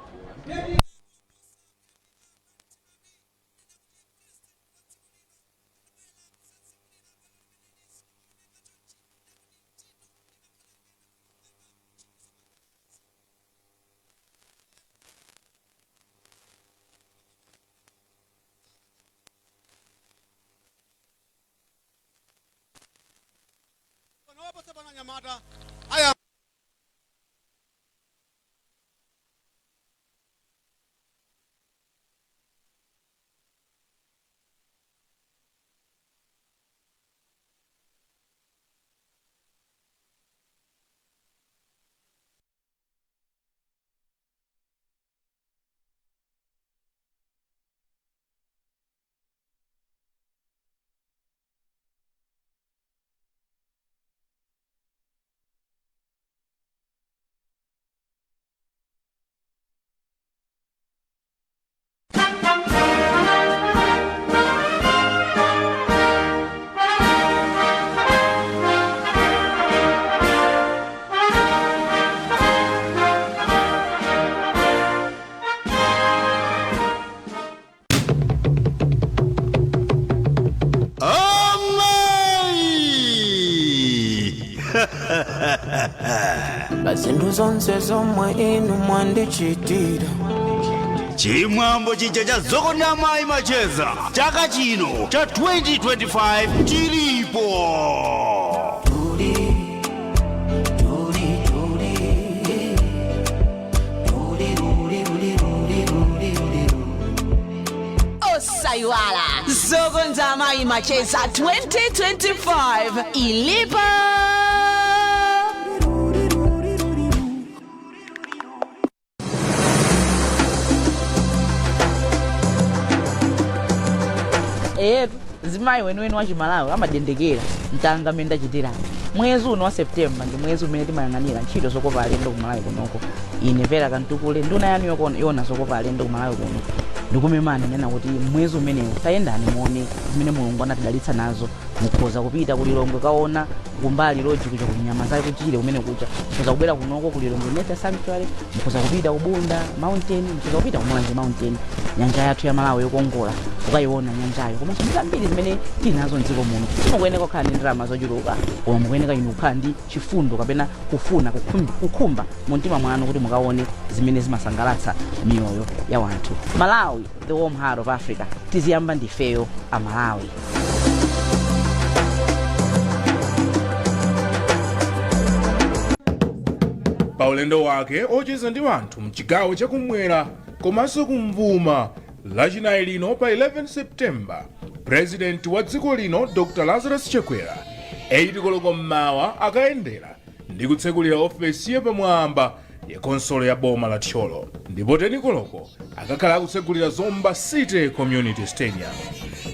Aya. Pa zinthu zonse zomwe inu mwandichitira. Chimwambo chija cha Zokonda Amayi Macheza chaka chino cha 2025 chilipo. Osaiwala, Zokonda Amayi Macheza 2025 ilipo. Eyetu, mzimayi weniweni wa Chimalawi amadendekera mtanga mmene ndachitira. Mwezi uno wa Septemba ndi mwezi umene timayang'anira ntchito zokopa alendo ku Malawi kunoko. Ine Vera Kantukule, nduna yanu yoona zokopa alendo ku Malawi kuno, ndikumemani nena kuti mwezi umenewu tayendani muone zimene Mulungu anatidalitsa nazo. Mukhoza kupita ku Lilongwe, kaona kumbali lodge kuja ku nyama za kuchire kumene kuja. Mukhoza kubwera kunoko ku Lilongwe Nature Sanctuary, mukhoza kupita ku Bunda Mountain, mukhoza kupita ku Mulanje Mountain, nyanja yathu ya Malawi yokongola, kukayiona nyanjayo, komanso ndi zambiri zimene tili nazo mdziko muno. Simukuyeneka kukhala ndi ndalama zochuluka, koma mukuyeneka inu kukhala ndi chifundo kapena kufuna kukhumba mu mtima mwanu kuti mukaone zimene zimasangalatsa miyoyo ya wanthu. Malawi, the warm heart of Africa. Tiziyamba ndifeyo Amalawi. Pa ulendo wake ocheza ndi anthu mchigawo chakumwera komanso kumvuma Lachinayi lino pa 11 Septemba, Purezidenti wa dziko lino Dr Lazarus Chakwera 8 koloko mmawa akayendera ndi kutsekulira ofesi yapamwamba ya khonsolo ya boma la Thyolo, ndipo 10 koloko akakhala akutsegulira Zomba City Community Stadium.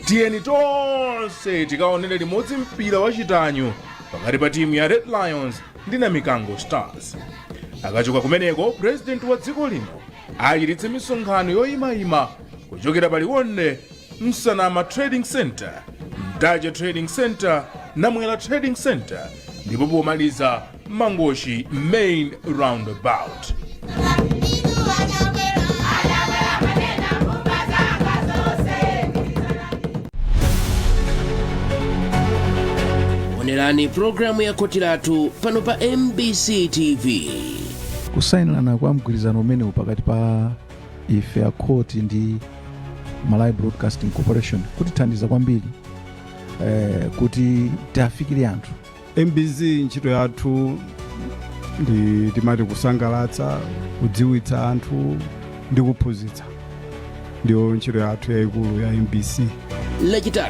Tiyeni tonse tikaonere limodzi mpira wachitanyu pakati pa timu ya Red Lions ndi Namikango Stars. Akachoka kumeneko, Purezidenti wa dziko lino achititse misonkhano yoyimayima kuchokera pa Liwonde, Msanama Trading Center, Mtaja Trading Center, Namwera Trading Center ndipo pomaliza Mangochi Main Roundabout. Onerani programu ya Khoti Lathu pano pa MBC TV. Kusayinirana kwa mgwirizano umenewu pakati pa ife a khoti ndi Malawi Broadcasting Corporation kutithandiza kwambiri kuti tiafikire anthu. MBC, ntchito yathu ndi timati kusangalatsa, kudziwitsa anthu ndi kuphunzitsa, ndiyo ntchito yathu yayikulu ya MBC. Lachitatu.